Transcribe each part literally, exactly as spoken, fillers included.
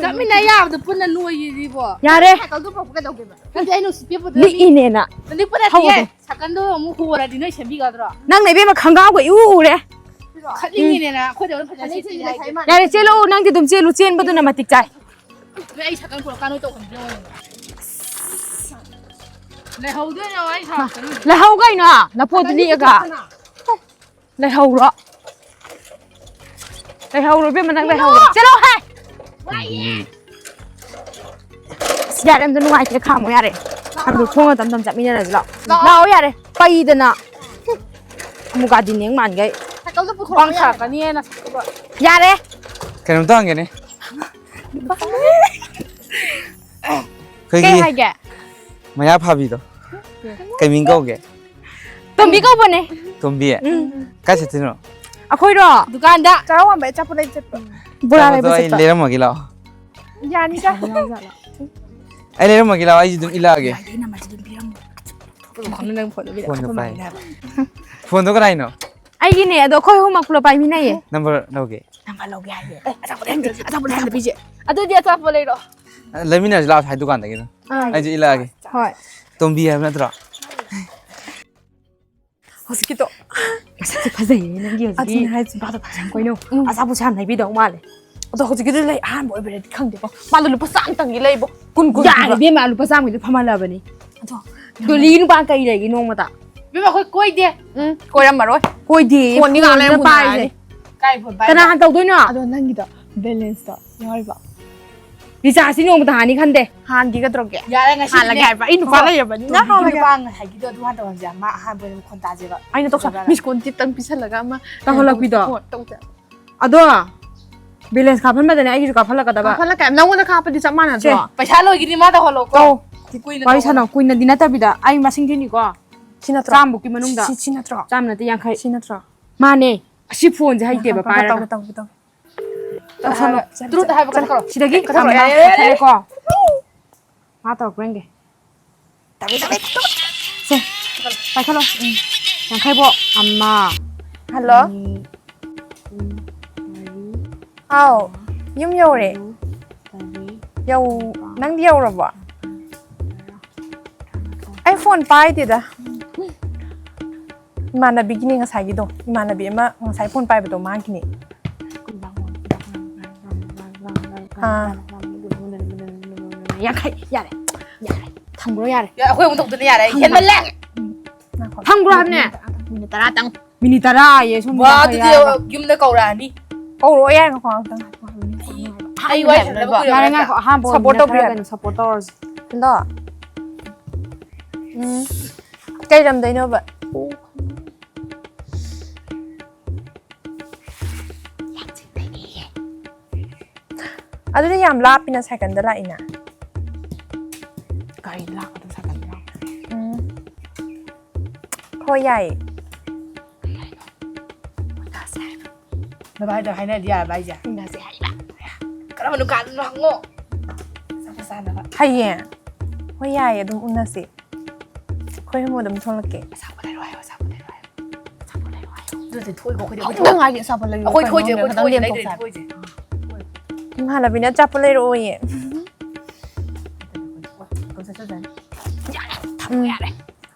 ꯆꯠꯃꯤꯟꯅ ꯌꯥꯕꯗꯣ ꯄꯨꯟꯅ ꯅꯣꯏꯒꯤꯗꯤꯕꯣ꯫ ꯌꯥꯔꯦ꯫ ꯁꯥꯏꯀꯜꯗꯣ ꯄꯨꯔꯛꯄ ꯀꯩꯗꯧꯒꯦꯕ? ꯅꯠꯇꯦ, ꯑꯩꯅ ꯎꯁꯤꯠꯇꯦꯕꯗꯣ꯫ ꯂꯤꯛꯏꯅꯦꯅ꯫ ꯅꯪꯗꯤ ꯄꯨꯟꯅ ꯍꯧꯗꯣ꯫ ꯁꯥꯏꯀꯜꯗꯣ ꯑꯃꯨꯛ ꯍꯣꯔꯗꯤ ꯅꯣꯏ ꯁꯦꯝꯕꯤꯒꯗ꯭ꯔꯣ? ꯅꯪꯅ ꯏꯕꯦꯝꯃ ꯈꯪꯒꯥꯎꯒ ꯏꯎ ꯎꯔꯦ꯫ ꯈꯠꯅꯤꯡꯉꯤꯅꯦꯅ ꯑꯩꯈꯣꯏꯗ ꯑꯣꯏꯅ ꯐꯖꯅ ꯁꯦꯠꯁꯤ ꯍꯥꯏꯒꯦ꯫ ꯌꯥꯔꯦ, ꯆꯦꯜꯂꯛꯎ, ꯅꯪꯗꯤ ꯑꯗꯨꯝ ꯆꯦꯜꯂꯨ, ꯆꯦꯟꯕꯗꯨꯅ ꯃꯇꯤꯛ ꯆꯥꯏ꯫ ꯑꯩ ꯁꯥꯏꯀꯜ ꯄꯨꯔꯛꯀꯥꯟ ꯅꯣꯏ ꯇꯧꯍꯟꯕꯤꯔꯣ꯫ ꯂꯩꯍꯧꯗꯣꯏꯅꯦ ꯋꯥꯔꯤ ꯁꯥꯔꯛꯀꯅꯨ꯫ ꯂꯩꯍꯧ ꯀꯩꯅꯣ? ꯅꯄꯣꯠꯇꯨ ꯂꯤꯛꯑꯒ꯫ ꯂꯩꯍꯧꯔꯣ꯫ ꯂꯩꯍꯧꯔꯣ ꯏꯕꯦꯝꯃ, ꯅꯪ ꯂꯩꯍꯧꯔꯣ꯫ ꯆꯦꯜꯂꯣ ꯍꯦ! ꯑꯁ, ꯌꯥꯔꯦ, ꯑꯝꯇ ꯅꯨꯡꯉꯥꯏꯇ꯭ꯔꯦ, ꯈꯥꯝꯃꯣ ꯌꯥꯔꯦ꯫ ꯑꯗꯨ ꯈꯣꯡꯅ ꯇꯝ ꯇꯝ ꯆꯠꯃꯤꯟꯅꯔꯁꯤ ꯂꯥꯛꯑꯣ꯫ ꯂꯥꯛꯑꯣ ꯌꯥꯔꯦ, ꯄꯩꯗꯅ꯫ ꯑꯃꯨꯛ ꯒꯥꯔꯗꯤ ꯅꯦꯡ ꯃꯥꯟꯈꯩ꯫ ꯁꯥꯏꯀꯜꯗꯣ ꯄꯨꯊꯣꯔꯛꯑꯣ ꯈꯨꯄꯥꯡ ꯌꯥꯔꯦ꯫ ꯁꯥꯔꯛꯀꯅꯤꯌꯦ ꯅꯁꯥꯏꯗꯨꯒ꯫ ꯌꯥꯔꯦ꯫ ꯀꯩꯅꯣꯝꯇ ꯍꯪꯒꯦꯅꯦ꯫ ꯀꯩ ꯑꯩꯈꯣꯏꯒꯤ ꯍꯥꯏꯒꯦ? ꯃꯌꯥ ꯐꯥꯕꯤꯗꯣ꯫ ꯀꯩ ꯃꯤꯡ ꯀꯧꯒꯦ? ꯇꯣꯝꯕꯤ ꯀꯧꯕꯅꯦ꯫ ꯇꯣꯝꯕꯤ? ꯎꯝ꯫ ꯀꯥꯏ ꯆꯠꯇꯣꯏꯅꯣ? ꯑꯩꯈꯣꯏꯔꯣ? ꯗꯨꯀꯥꯟꯗ꯫ ꯆꯔꯥ ꯋꯥꯟꯕ ꯑꯆꯥꯄꯣꯠ ꯂꯩ ꯆꯠꯄ꯫ ꯕꯣꯔꯥ ꯑꯆꯥꯄꯣꯠꯇꯣ ꯂꯩꯕ ꯑꯩ ꯆꯠꯄ꯫ ꯂꯩꯔꯝꯃꯒꯦ ꯂꯥꯛꯑꯣ꯫ ꯌꯥꯅꯤꯗ꯫ ꯑꯩ ꯂꯩꯔꯝꯃꯒꯦ ꯂꯥꯛꯑꯣ, ꯑꯩꯁꯨ ꯑꯗꯨꯝ ꯏꯜꯂꯛꯑꯒꯦ꯫ ꯌꯥꯏꯌꯦ, ꯅꯃꯥꯏꯗꯨ ꯑꯗꯨꯝ ꯄꯤꯔꯝꯃꯣ꯫ ꯅꯪ ꯐꯣꯟꯗꯣ ꯄꯤꯔꯛꯑꯣ꯫ ꯐꯣꯟꯗꯣ ꯄꯥꯏ꯫ ꯐꯣꯟꯗꯣ ꯀꯅꯥꯏꯅꯣ? ꯑꯩꯒꯤꯅꯦ, ꯑꯗꯣ ꯑꯩꯈꯣꯏ ꯑꯍꯨꯝꯃꯛ ꯄꯨꯂꯞ ꯄꯥꯏꯃꯤꯟꯅꯩꯌꯦ꯫ ꯅꯝꯕꯔ ꯂꯧꯒꯦ꯫ ꯅꯝꯕꯔ ꯂꯧꯒꯦ ꯍꯥꯏꯌꯦ꯫ ꯑꯦ, ꯑꯆꯥꯄꯣꯠ ꯂꯩꯍꯟꯗ꯭ꯔꯁꯤ, ꯑꯆꯥꯄꯣꯠ ꯂꯩꯍꯟꯗ ꯄꯤꯁꯦ꯫ ꯑꯗꯨꯗꯤ ꯑꯆꯥꯄꯣꯠ ꯂꯩꯔꯣ꯫ ꯂꯩꯃꯤꯟꯅꯔꯁꯤ ꯂꯥꯛꯑꯣ, ꯁ꯭ꯋꯥꯏ ꯗꯨꯀꯥꯟꯗꯒꯤ ꯑꯗꯨꯝ꯫ ꯑꯥ꯫ ꯑꯩꯁꯨ ꯏꯜꯂꯛꯑꯒꯦ꯫ ꯍꯣꯏ꯫ ꯇꯣꯝꯕꯤ ꯍꯥꯏꯕ ꯅꯠꯇ꯭ꯔꯣ? ꯍꯧꯖꯤꯛꯀꯤꯗꯣ꯫ ꯃꯁꯛꯁꯦ ꯐꯖꯩꯌꯦ ꯅꯪꯒꯤ ꯍꯧꯖꯤꯛꯀꯤ ꯑꯗꯨꯅꯦ ꯍꯥꯏꯁꯦ꯫ ꯅꯨꯄꯥꯗꯣ ꯐꯖꯅ ꯀꯣꯏꯅꯧ꯫ ꯎꯝ꯫ ꯑꯆꯥꯄꯣꯠꯁꯦ ꯌꯥꯝ ꯂꯩꯕꯤꯗꯧ ꯃꯥꯜꯂꯦ꯫ ꯑꯗꯣ ꯍꯧꯖꯤꯛꯀꯤꯗꯨ ꯂꯩ, ꯑꯍꯥꯟꯕ ꯑꯣꯏꯕꯩꯔꯗꯤ ꯈꯪꯗꯦꯀꯣ꯫ ꯃꯥꯗꯣ ꯂꯨꯄꯥ ꯆꯥꯝꯇꯪꯒꯤ ꯂꯩꯕꯣ꯫ ꯀꯨꯟ, ꯀꯨꯟ ꯌꯥꯔꯦ ꯄꯤꯕ꯫ ꯏꯕꯦꯝꯃ, ꯂꯨꯄꯥ ꯆꯥꯝꯃꯒꯤꯗꯤ ꯐꯝꯍꯜꯂꯕꯅꯤ꯫ ꯑꯗꯣ ꯗꯣꯂꯤ ꯅꯨꯄꯥ ꯀꯩ ꯂꯩꯒꯦ ꯅꯣꯡꯃꯇ? ꯏꯕꯦꯝꯃ, ꯑꯩꯈꯣꯏ ꯀꯣꯏꯗꯦ꯫ ꯎꯝ, ꯀꯣꯏꯔꯝꯃꯔꯣꯏ꯫ ꯀꯣꯏꯗꯦ, ꯐꯣꯟꯅꯤ ꯉꯥꯛ ꯐꯣꯟꯅ ꯂꯩꯔ ꯄꯥꯏꯔꯤꯁꯦ꯫ ꯄꯨꯅꯔꯛꯑꯅꯤ꯫ ꯀꯥꯏ ꯐꯣꯟ ꯄꯥꯏꯕ? ꯀꯅꯥ ꯍꯥꯟ ꯇꯧꯗꯣꯏꯅꯣ? ꯑꯗꯣ ꯅꯪꯒꯤꯗꯣ ꯕꯦꯂꯦꯟꯁꯇꯣ ꯌꯥꯎꯔꯤꯕꯣ? ꯔꯤꯆꯥꯔꯖꯇꯤ ꯅꯣꯡꯃꯇ ꯍꯥꯟꯅꯤ ꯈꯟꯗꯦ꯫ ꯍꯥꯟꯒꯦ ꯀꯩꯗꯧꯔꯒꯦ? ꯌꯥꯔꯦ, ꯉꯁꯤꯗꯤꯅꯦ꯫ ꯍꯥꯜꯂꯒꯦ ꯍꯥꯏꯕ꯫ ꯑꯩ ꯅꯨꯄꯥ ꯍꯣ꯫ ꯂꯩꯔꯕꯅꯤꯅ ꯇꯣꯝꯕꯤꯒꯤ ꯍꯥꯜꯂꯒꯦ꯫ ꯅꯨꯄꯥ ꯉꯁꯥꯏꯒꯤꯗꯣ ꯑꯗꯨ ꯍꯥꯟ ꯇꯧꯍꯟꯁꯦ꯫ ꯃꯥ ꯑꯍꯥꯟꯕ ꯑꯣꯏꯅ ꯃꯈꯣꯟ ꯇꯥꯁꯦꯕ꯫ ꯑꯩꯅ ꯇꯧꯁ-, ꯇꯧꯁꯜꯂꯒ꯫ ꯃꯤꯁ ꯀꯣꯜ ꯇꯤꯠꯇꯪ ꯄꯤꯁꯜꯂꯒ ꯑꯃ ꯇꯧꯍꯜꯂꯛꯄꯤꯗꯣ꯫ ꯍꯣꯏ, ꯇꯧꯁꯦ꯫ ꯑꯗꯣ, ꯕꯦꯂꯦꯟꯁ ꯀꯥꯞꯍꯟꯕꯗꯅꯦ ꯑꯩꯒꯤꯁꯨ ꯀꯥꯞꯍꯜꯂꯛꯀꯗꯕ꯫ ꯀꯥꯞꯍꯜꯂꯛꯀꯦ꯫ ꯅꯪꯉꯣꯟꯗ ꯀꯥꯞꯄꯗꯤ ꯆꯞ ꯃꯥꯟꯅꯗ꯭ꯔꯣ? ꯁꯦ꯫ ꯄꯩꯁꯥ ꯂꯣꯏꯒꯤꯗꯤ ꯃꯥ ꯇꯧꯍꯜꯂꯣꯀꯣ꯫ ꯇꯧ꯫ ꯀꯨꯏꯅ ꯋꯥꯔꯤ ꯇꯧꯒꯅꯨ꯫ ꯁꯥꯟꯅꯧ꯫ ꯀꯨꯏꯅꯗꯤ ꯅꯠꯇꯕꯤꯗ ꯑꯩ ꯃꯁꯤꯡ ꯊꯤꯅꯤꯀꯣ꯫ ꯁꯤ ꯅꯠꯇ꯭ꯔꯣ? ꯆꯥꯝꯃꯕꯨꯛꯀꯤ ꯃꯅꯨꯡꯗ꯫ ꯁꯤ, ꯁꯤ ꯅꯠꯇ꯭ꯔꯣ? ꯆꯥꯝꯃ ꯅꯠꯇꯦ, ꯌꯥꯡꯈꯩ꯫ ꯁꯤ ꯅꯠꯇ꯭ꯔꯣ? ꯃꯥꯅꯦ꯫ ꯑꯁꯤ ꯐꯣꯟꯁꯦ ꯍꯩꯇꯦꯕ ꯉꯥꯏꯈꯣ, ꯄꯥꯏꯔꯒ꯫ ꯇꯧꯒꯦ, ꯇꯧꯒꯦ, ꯇꯧꯒꯦ꯫ ꯇꯧꯁꯜꯂꯣ꯫ ꯇꯔꯨꯛꯇ ꯍꯥꯏꯕ ꯀꯠꯈ꯭ꯔꯣ꯫ ꯁꯤꯗꯒꯤ ꯇꯔꯨꯛ, ꯌꯥꯔꯦ, ꯌꯥꯔꯦ, ꯌꯥꯔꯦ꯫ ꯀꯛꯊꯠꯂꯦꯀꯣ꯫ ꯃꯥ ꯇꯧꯔꯛꯄ꯭ꯔꯥ ꯌꯦꯡꯒꯦ꯫ ꯇꯧꯒꯦ, ꯇꯧꯒꯦ, ꯇꯧꯒꯦ꯫ ꯁꯦ, ꯄꯥꯏꯈꯠꯂꯣ꯫ ꯎꯝ꯫ ꯌꯥꯡꯈꯩꯕꯣ꯫ ꯑꯃ, ꯍꯜꯂꯣ꯫ ꯑꯅꯤ, ꯑꯍꯨꯝ, ꯃꯔꯤ, ꯍꯥꯎ, ꯃꯉꯥ, ꯌꯨꯝ ꯌꯧꯔꯦ꯫ ꯇꯔꯨꯛ, ꯌꯧ ꯅꯪꯗꯤ ꯌꯧꯔꯕꯣ? ꯑꯩ ꯐꯣꯟ ꯄꯥꯏꯗꯦꯗ꯫ ꯏꯃꯥꯟꯅꯕꯤꯒꯤꯅꯦ ꯉꯁꯥꯏꯒꯤꯗꯣ꯫ ꯏꯃꯥꯟꯅꯕꯤ ꯑꯃ ꯉꯁꯥꯏ ꯐꯣꯟ ꯄꯥꯏꯕꯗꯣ ꯃꯥꯒꯤꯅꯦ꯫ ꯑꯥ꯫ ꯌꯥꯡꯈꯩ ꯌꯥꯔꯦ꯫ ꯌꯥꯔꯦ꯫ ꯊꯝꯈ꯭ꯔꯣ ꯌꯥꯔꯦ꯫ ꯌꯥ, ꯑꯩꯈꯣꯏ ꯑꯃꯨꯛ ꯇꯧꯗꯣꯏꯅꯦ ꯌꯥꯔꯦ꯫ ꯊꯝꯈ꯭ꯔꯣ꯫ ꯍꯦꯟꯃꯜꯂꯦ꯫ ꯎꯝ, ꯉꯥꯏꯈꯣ꯫ ꯊꯝꯈ꯭ꯔꯣ ꯍꯥꯏꯕꯅꯦ꯫ ꯃꯤꯅꯤꯠ ꯇꯔꯥ ꯇꯪ꯫ ꯃꯤꯅꯤꯠ ꯇꯔꯥ ꯍꯥꯏꯌꯦ ꯁꯣꯝꯗ ꯋꯥ, ꯈꯔ ꯑꯗꯨꯗꯤ ꯌꯥꯔꯒ꯫ ꯌꯨꯝꯗ ꯀꯧꯔꯛꯑꯅꯤ꯫ ꯀꯧꯔꯛꯑꯣ ꯌꯥꯏ ꯉꯥꯏꯈꯣ ꯉꯥꯛꯇꯪ꯫ ꯑꯩ ꯋꯥꯔꯤ ꯁꯥꯟꯅꯕ ꯌꯥꯔꯦ ꯀꯨꯏꯔꯕ? ꯉꯥꯏꯈꯣ ꯑꯍꯥꯟꯕ ꯁꯞꯄꯣꯔꯠ ꯑꯣꯏꯕꯅꯤꯅ ꯇꯧꯕꯤꯔꯣ꯫ ꯈꯔ ꯀꯩꯅꯣ ꯁꯞꯄꯣꯔꯠ ꯇꯧꯔꯁꯤ꯫ ꯍꯜꯂꯣ꯫ ꯎꯝ꯫ ꯀꯩ ꯂꯝꯗꯩꯅꯣꯕ? ꯑꯗꯨꯗꯤ ꯌꯥꯝ ꯂꯥꯞꯄꯤꯅ ꯁꯥꯏꯀꯜꯗ ꯂꯥꯛꯏꯅ꯫ ꯒꯥꯔꯤꯗ ꯂꯥꯛꯀꯗꯕ ꯁꯥꯏꯀꯜꯗ ꯂꯥꯛꯄ꯫ ꯎꯝ꯫ ꯍꯣꯏ ꯌꯥꯏꯌꯦ꯫ ꯅꯚꯥꯏꯗꯣ ꯍꯥꯏꯅꯔꯗꯤ ꯌꯥꯔꯕ ꯍꯥꯏꯁꯦ? ꯎꯅꯁꯦ ꯍꯥꯏꯕ꯫ ꯀꯔꯝꯕ ꯗꯨꯀꯥꯟꯗꯅꯣ ꯍꯪꯉꯣ꯫ ꯑꯆꯥꯄꯣꯠ ꯆꯥꯅꯕ꯫ ꯍꯌꯦꯡ? ꯍꯣꯏ ꯌꯥꯏꯌꯦ ꯑꯗꯨꯝ ꯎꯅꯁꯦ꯫ ꯑꯩꯈꯣꯏ ꯑꯍꯨꯝ ꯑꯗꯨꯝ ꯊꯣꯛꯂꯛꯀꯦ꯫ ꯑꯆꯥꯄꯣꯠ ꯂꯩꯔꯛꯑꯣ ꯍꯥꯏꯌꯣ, ꯑꯆꯥꯄꯣꯠ ꯂꯩꯔꯛꯑꯣ ꯍꯥꯏꯌꯣ꯫ ꯑꯆꯥꯄꯣꯠ ꯂꯩꯔꯛꯑꯣ ꯍꯥꯏꯌꯣ꯫ ꯑꯗꯨꯗꯤ ꯊꯣꯛꯏꯕ ꯑꯩꯈꯣꯏꯗꯤ ꯑꯩꯈꯣꯏ ꯍꯧꯗ ꯉꯥꯏꯔꯤ ꯑꯆꯥꯄꯣꯠ ꯂꯩꯔꯛꯑꯣ ꯑꯩꯈꯣꯏ ꯀꯩꯅꯣ ꯊꯣꯛꯏꯁꯦ, ꯑꯩꯈꯣꯏ ꯈꯪꯗꯦ, ꯊꯣꯛꯏꯁꯦ ꯈꯤꯇꯪ ꯂꯩꯔꯛꯏꯁꯦ, ꯂꯦꯝꯊꯣꯛꯁꯦ ꯍꯥꯏꯕ꯫ ꯊꯣꯛꯏꯁꯦ꯫ ꯏꯃꯥꯟꯅꯕꯤꯅ ꯑꯆꯥꯄꯣꯠ ꯂꯩꯔꯛꯑꯣꯌꯦ꯫ ꯌꯥꯔꯦ, ꯊꯝꯃꯣ ꯎꯝ꯫ ꯌꯥꯔꯦ꯫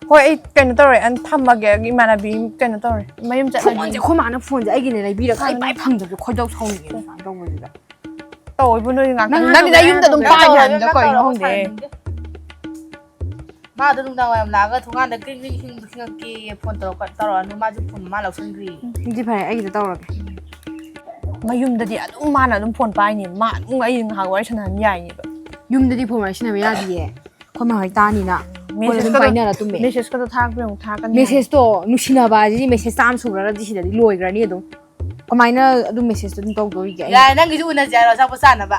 ꯍꯣꯏ ꯑꯩ ꯀꯩꯅꯣ ꯇꯧꯔꯦ ꯑ, ꯊꯝꯃꯒꯦ ꯏꯃꯥꯟꯅꯕꯤ ꯀꯩꯅꯣ ꯇꯧꯔꯦ ꯃꯌꯨꯝ ꯆꯠꯂꯅꯤ꯫ ꯐꯣꯟꯁꯦ ꯑꯩꯈꯣꯏ ꯃꯥꯅ ꯐꯣꯟꯁꯦ ꯑꯩꯒꯤꯅꯦ ꯂꯩꯕꯤꯔꯒ ꯑꯩ ꯄꯥꯏ ꯐꯪꯗꯕꯁꯦ ꯈꯣꯏꯗꯧ ꯁꯥꯎꯅꯤꯡꯉꯦ ꯁꯨꯃꯥꯏꯅ ꯇꯧꯕꯁꯤꯗ꯫ ꯇꯧ ꯏꯕꯨꯡ ꯅꯣꯏ ꯉꯥꯛꯇꯪ ꯅꯪ ꯅꯪꯗꯤ ꯍꯥꯟꯅ ꯅꯌꯨꯝꯗ ꯑꯗꯨꯝ ꯇꯧꯔꯣ, ꯄꯥꯏ ꯅꯪ ꯍꯥꯏꯕꯅꯤꯗ ꯇꯧꯔꯣ, ꯀꯩꯅꯣ ꯈꯪꯗꯦ꯫ ꯁꯥꯟꯅꯅꯤꯡꯗꯦ꯫ ꯃꯥ ꯑꯗꯨ ꯅꯨꯡꯗꯥꯡ ꯋꯥꯏꯔꯝ ꯂꯥꯛꯑꯒ ꯊꯣꯡꯒꯥꯟꯗ ꯀ꯭ꯔꯤꯡ ꯀ꯭ꯔꯤꯡ ꯈꯤꯡ-, ꯈꯤꯡꯉꯛꯀꯦꯌꯦ, ꯐꯣꯟ ꯇꯧꯔꯛꯀ-, ꯇꯧꯔꯛꯑꯅꯨ, ꯃꯥꯁꯨ ꯐꯣꯟ ꯃꯥ ꯂꯧꯁꯟꯈ꯭ꯔꯦꯌꯦ꯫ ꯎꯝ, ꯑꯗꯨꯗꯤ ꯐꯔꯦ, ꯑꯩꯒꯤꯗ ꯇꯧꯔꯒꯦ꯫ ꯃꯌꯨꯝꯗꯗꯤ ꯑꯗꯨꯝ ꯃꯥꯅ ꯑꯗꯨꯝ ꯐꯣꯟ ꯄꯥꯏꯅꯤ, ꯃꯥ ꯑꯗꯨꯝ ꯑꯩ ꯉꯥꯏꯍꯥꯛ ꯋꯥꯔꯤ ꯁꯥꯟꯅꯍꯟ ꯌꯥꯏꯅꯦꯕ꯫ ꯌꯨꯝꯗꯗꯤ ꯐꯣꯟ ꯋꯥꯔꯤ ꯁꯥꯟꯅꯕ ꯌꯥꯗꯤꯌꯦ, ꯑꯩꯈꯣꯏ ꯃꯥ ꯍꯣꯏ ꯇꯥꯅꯤꯅ꯫ ꯐꯣꯟ ꯑꯗꯨꯝ ꯃꯦꯁꯦꯖꯀꯗꯣ, ꯄꯥꯏꯅꯔ ꯇꯨꯝꯃꯦ꯫ ꯃꯦꯁꯦꯖꯀꯗꯣ ꯊꯥꯔꯛꯄ ꯑꯃꯨꯛ ꯊꯥꯔꯛꯀꯅꯤ ꯍꯥꯏ꯫ ꯃꯦꯁꯦꯖꯇꯣ ꯅꯨꯡꯁꯤꯅꯕ ꯍꯥꯏꯁꯤꯗꯤ ꯃꯦꯁꯦꯖ ꯆꯥꯝꯃ ꯁꯨꯈ꯭ꯔꯒꯗꯤ ꯁꯤꯗꯗꯤ ꯂꯣꯏꯈ꯭ꯔꯅꯤ ꯑꯗꯨꯝ꯫ ꯀꯃꯥꯏꯅ ꯑꯗꯨꯝ ꯃꯦꯁꯦꯖꯇꯣ ꯑꯗꯨꯝ ꯇꯧꯗꯣꯔꯤꯒꯦ ꯑꯩ? ꯌꯥꯔꯦ, ꯅꯪꯒꯤꯁꯨ ꯎꯅꯁꯦ ꯍꯥꯏꯔꯣ, ꯑꯆꯥꯄꯣꯠ ꯆꯥꯅꯕ꯫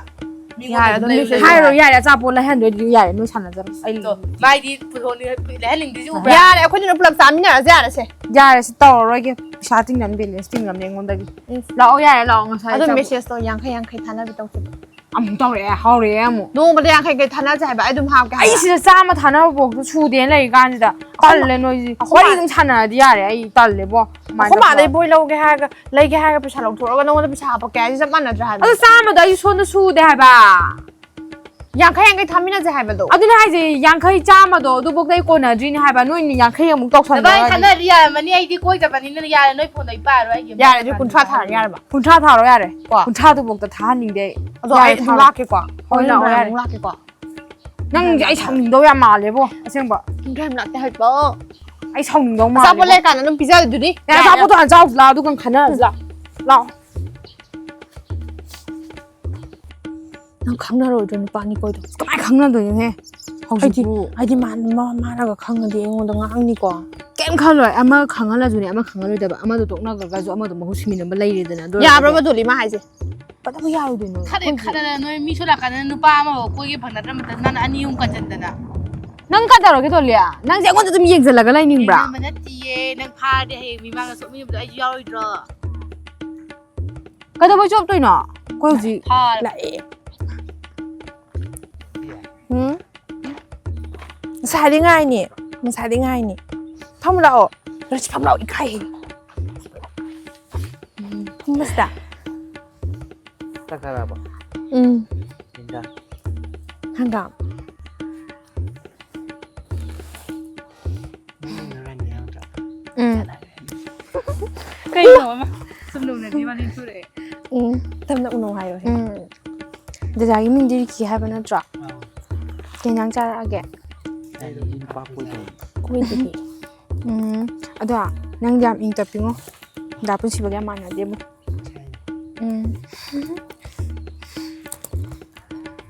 ꯃꯤꯉꯣꯟꯗ ꯌꯥꯔꯦ, ꯑꯗꯨꯝ ꯑꯗꯨꯝ ꯃꯦꯁꯦꯖ ꯂꯩꯔꯣ꯫ ꯍꯥꯏꯔꯣ, ꯌꯥꯔꯦ, ꯑꯆꯥꯄꯣꯠ ꯂꯩꯍꯟꯗꯣꯏꯗꯤ ꯌꯥꯔꯦ, ꯅꯣꯏ ꯁꯥꯟꯅꯖꯔꯣ꯫ ꯑꯩ ꯇꯣ, ꯃꯥꯏꯗꯤ ꯄꯨꯊꯣꯛꯅꯤ-, ꯂꯩꯍꯟꯅꯤꯡꯗ꯭ꯔꯤꯁꯤ ꯎꯕ꯭ꯔꯥ? ꯌꯥꯔꯦ, ꯑꯩꯈꯣꯏꯅꯤꯅ ꯄꯨꯂꯞ ꯆꯥꯃꯤꯟꯅꯔꯁꯦ, ꯌꯥꯔꯦꯁꯦ꯫ ꯌꯥꯔꯦꯁꯦ, ꯇꯧꯔꯔꯣꯏꯒꯦ꯫ ꯄꯩꯁꯥ ꯇꯤꯡꯅꯕ balance ꯇꯤꯡꯅꯕꯅꯦ ꯑꯩꯉꯣꯟꯗꯒꯤ꯫ ꯏꯁ꯫ ꯂꯥꯛꯑꯣ, ꯌꯥꯔꯦ, ꯂꯥꯛꯑꯣ, ꯉꯁꯥꯏ ꯑꯗꯨꯝ ꯑꯆꯥꯄꯣꯠ ꯃꯦꯁꯦꯖꯇꯣ ꯌꯥꯡꯈꯩ ꯌꯥꯡꯈꯩ ꯊꯥꯅꯕꯤ ꯇꯧꯁꯤꯕ꯫ ꯑꯃꯨꯛ ꯇꯧꯔꯛꯑꯦ, ꯍꯧꯔꯛꯑꯦ ꯑꯃꯨꯛ꯫ ꯅꯣꯡꯃꯗ ꯌꯥꯡꯈꯩ ꯌꯥꯡꯈꯩ ꯊꯥꯅꯁꯦ ꯍꯥꯏꯕ, ꯑꯩ ꯑꯗꯨꯝ ꯍꯥꯞꯀꯦ ꯑꯩ ꯍꯥꯏꯕ꯫ ꯁꯤꯗ ꯆꯥꯝꯃ ꯊꯥꯅꯕ ꯐꯥꯎꯗ ꯁꯨꯗꯦꯅ ꯂꯩꯔꯤ ꯀꯥꯟꯁꯤꯗ꯫ ꯑꯩꯈꯣꯏ ꯃꯥ-, ꯇꯜꯂꯦ ꯅꯣꯏꯁꯤ꯫ ꯑꯩꯈꯣꯏ ꯋꯥꯔꯤ ꯃꯥ-, ꯑꯗꯨꯝ ꯁꯥꯟꯅꯔꯗꯤ ꯌꯥꯔꯦ, ꯑꯩ ꯇꯜꯂꯦꯕꯣ꯫ ꯑꯗꯨꯃꯥꯏꯅ ꯑꯩꯈꯣꯏ ꯃꯥꯗꯩ ꯇꯧꯔꯒ꯫ ꯕꯣꯏ ꯂꯧꯒꯦ ꯍꯥꯏꯔꯒ, ꯂꯩꯒꯦ ꯍꯥꯏꯔꯒ ꯄꯩꯁꯥ ꯂꯧꯊꯣꯔꯛꯑꯒ ꯅꯉꯣꯟꯗ ꯄꯩꯁꯥ ꯍꯥꯞꯄꯛꯀꯦ ꯍꯥꯏꯁꯦ ꯆꯞ ꯃꯥꯟꯅꯗ꯭ꯔꯥ ꯍꯥꯏꯕ? ꯑꯗꯨ ꯆꯥꯝꯃꯗꯣ ꯑꯩ ꯁꯣꯝꯗ ꯁꯨꯗꯦ ꯍꯥꯏꯕ꯫ ꯌꯥꯡꯈꯩ ꯌꯥꯡꯈꯩ ꯊꯥꯃꯤꯟꯅꯁꯦ ꯍꯥꯏꯕꯗꯣ꯫ ꯑꯗꯨꯅꯦ ꯍꯥꯏꯁꯦ, ꯌꯥꯡꯈꯩ ꯆꯥꯝꯃꯗꯣ ꯑꯗꯨꯐꯥꯎꯗ ꯑꯩ ꯀꯣꯟꯅꯗ꯭ꯔꯤꯅꯦ ꯍꯥꯏꯕ, ꯅꯣꯏꯅ ꯌꯥꯡꯈꯩ ꯑꯃꯨꯛ ꯅꯕꯥꯅꯤ ꯇꯧꯁꯟꯅꯔꯗꯤ꯫ ꯈꯟꯅꯔꯗꯤ ꯌꯥꯔꯝꯃꯅꯤ, ꯑꯩꯗꯤ ꯀꯣꯏꯗꯕꯅꯤꯅ ꯌꯥꯔꯦ, ꯅꯣꯏ ꯐꯣꯟꯗꯣ ꯑꯩ ꯄꯥꯏꯔꯣꯏ, ꯑꯩꯒꯤ ꯌꯥꯔꯦ, ꯑꯗꯨ ꯀꯨꯟꯊ꯭ꯔꯥ ꯊꯥꯔꯣ ꯌꯥꯔꯕ? ꯀꯨꯟꯊ꯭ꯔꯥ ꯊꯥꯔꯣ ꯌꯥꯔꯦ꯫ ꯀꯣ? ꯀꯨꯟꯊ꯭ꯔꯥꯗꯣ ꯐꯥꯎꯗ ꯊꯥꯍꯟꯅꯤꯡꯗꯦ ꯑꯩ꯫ ꯑꯗꯣ ꯌꯥꯔꯦ, ꯑꯩ ꯑꯃꯨꯛ ꯊꯥꯔꯣ꯫ ꯂꯥꯛꯀꯦꯀꯣ꯫ ꯍꯣꯏ, ꯍꯣꯏ, ꯂꯥꯛꯑꯣ, ꯍꯣꯏ, ꯌꯥꯔꯦ꯫ ꯑꯃꯨꯛ ꯂꯥꯛꯀꯦꯀꯣ꯫ ꯅꯪꯁꯦ ꯑꯩ ꯁꯥꯎꯅꯤꯡꯗꯧ ꯌꯥꯝ ꯃꯥꯜꯂꯦꯕꯣ, ꯑꯁꯦꯡꯕ꯫ ꯀꯨꯟꯊ꯭ꯔꯥ ꯑꯃ ꯂꯥꯛꯇꯦ ꯍꯥꯏꯕꯣ꯫ ꯑꯩ ꯁꯥꯎꯅꯤꯡꯗꯧ ꯃꯥꯜꯂꯦꯕꯣ꯫ ꯑꯆꯥꯄꯣꯠ ꯂꯩꯔꯀꯥꯟꯗ ꯑꯗꯨꯝ ꯄꯤꯖꯗꯨꯗꯤ꯫ ꯌꯥꯔꯦ, ꯌꯥꯔꯦ꯫ ꯑꯆꯥꯄꯣꯠꯇꯣ ꯍꯥꯟꯅ ꯆꯥꯎꯁꯤ ꯂꯥꯛꯑꯣ, ꯑꯗꯨꯒ ꯈꯟꯅꯔꯁꯤ ꯂꯥꯛꯑꯣ꯫ ꯂꯥꯛꯑꯣ꯫ ꯅꯪ ꯈꯪꯅꯔꯣꯏꯗ꯭ꯔꯣ ꯅꯨꯄꯥꯅꯤ ꯀꯣꯏꯗꯣ? ꯀꯃꯥꯏꯅ ꯈꯪꯅꯗꯣꯏꯅꯣꯍꯦ? ꯍꯧꯖꯤꯛꯄꯨ꯫ ꯍꯥꯏꯗꯤ, ꯍꯥꯏꯗꯤ ꯃꯥ-, ꯃꯥ-, ꯃꯥꯅꯒ ꯈꯪꯉꯗꯤ ꯑꯩꯉꯣꯟꯗ ꯉꯥꯡꯅꯤꯀꯣ꯫ ꯀꯩꯝ ꯈꯜꯂꯣꯏ꯫ ꯑꯃ ꯈꯪꯍꯜꯂꯁꯨꯅꯦ, ꯑꯃ ꯈꯪꯍꯜꯂꯣꯏꯗꯕ, ꯑꯃꯗꯣ ꯇꯣꯛꯅꯈ꯭ꯔꯒꯁꯨ ꯑꯃꯗꯣ ꯃꯍꯨꯠ ꯁꯤꯃꯤꯟꯅꯕ ꯂꯩꯔꯦꯗꯅ, ꯑꯗꯨ ꯑꯣꯏꯔꯒꯗꯤ ꯌꯥꯕ꯭ꯔꯕ ꯗꯣꯂꯤ ꯃꯥ ꯍꯥꯏꯁꯦ? ꯀꯩꯗꯧꯕ ꯌꯥꯔꯣꯏꯗꯣꯏꯅꯣ? ꯈꯜꯂꯦ, ꯑꯩꯈꯣꯏ ꯈꯜꯂꯦ, ꯅꯣꯏ ꯃꯤ ꯁꯣꯝ ꯅꯥꯀꯟꯗ ꯅꯨꯄꯥ ꯑꯃꯐꯥꯎ ꯀꯣꯏꯒꯦ ꯐꯪꯅꯗ꯭ꯔ ꯃꯇꯝꯗ ꯅꯪ ꯑꯅꯤ ꯑꯍꯨꯝ ꯀꯟꯁꯤꯟꯗꯅ꯫ ꯅꯪ ꯀꯩꯗꯧꯔꯒꯦ ꯗꯣꯂꯤ? ꯅꯪꯁꯦ ꯑꯩꯉꯣꯟꯗ ꯑꯗꯨꯝ ꯌꯦꯡꯁꯤꯜꯂꯒ ꯂꯩꯅꯤꯡꯕ꯭ꯔꯥ? ꯌꯦꯡꯁꯤꯟꯕ ꯅꯠꯇꯤꯌꯦ, ꯅꯪ ꯐꯥꯔꯗꯤ ꯍꯌꯦꯡ ꯃꯤꯃꯥꯡꯗ ꯆꯣꯞꯅꯤꯡꯕꯗꯣ ꯑꯩꯁꯨ ꯌꯥꯎꯔꯣꯏꯗ꯭ꯔꯣ? ꯀꯩꯗꯧꯕꯩ ꯆꯣꯞꯇꯣꯏꯅꯣ? ꯑꯩꯈꯣꯏ ꯍꯧꯖꯤꯛ ꯐꯥꯔ- ꯂꯥꯛꯑꯦ꯫ ꯎꯝ? ꯉꯁꯥꯏꯗꯤ ꯉꯥꯏꯅꯤ, ꯉꯁꯥꯏꯗꯤ ꯉꯥꯏꯅꯤ꯫ ꯐꯝꯃꯨ ꯂꯥꯛꯑꯣ꯫ ꯔꯣꯁꯤ, ꯐꯝꯃꯨ ꯂꯥꯛꯑꯣ, ꯏꯀꯥꯏꯍꯦ꯫ ꯎꯝ, ꯐꯝꯃꯁꯤꯗ꯫ ꯆꯥꯛ ꯆꯥꯔꯕꯣ? ꯎꯝ꯫ ꯀꯩ ꯏꯟꯖꯥꯡ? ꯍꯪꯒꯥꯝ꯫ ꯎꯝ꯫ ꯀꯩꯅꯣ ꯑꯃ ꯁꯨꯝ ꯅꯣꯛꯅꯗꯤ ꯃꯥ ꯅꯤꯡꯊꯣꯔꯛꯑꯦ꯫ ꯎꯝ, ꯇꯞꯅ ꯎꯅꯧ ꯍꯥꯏꯌꯣꯍꯦ꯫ ꯎꯝ꯫ ꯗꯗꯥꯒꯤ ꯃꯤꯡꯗꯤ ꯔꯤꯀꯤ ꯍꯥꯏꯕ ꯅꯠꯇ꯭ꯔꯣ? ꯑꯥꯎ꯫ ꯀꯩ ꯏꯟꯖꯥꯡ ꯆꯥꯔꯛꯑꯒꯦ? ꯑꯩ ꯅꯨꯄꯥ ꯀꯣꯏꯗꯕꯅꯤ꯫ ꯀꯣꯏꯗꯕꯤ꯫ ꯎꯝ꯫ ꯑꯗꯣ ꯅꯪꯗꯤ ꯌꯥꯝ ꯏꯪ ꯇꯞꯄꯤꯉꯣ꯫ ꯗꯥ ꯄꯨꯟꯁꯤꯕꯒ ꯌꯥꯝ ꯃꯥꯟꯅꯗꯦꯕꯣ꯫ ꯎꯝ꯫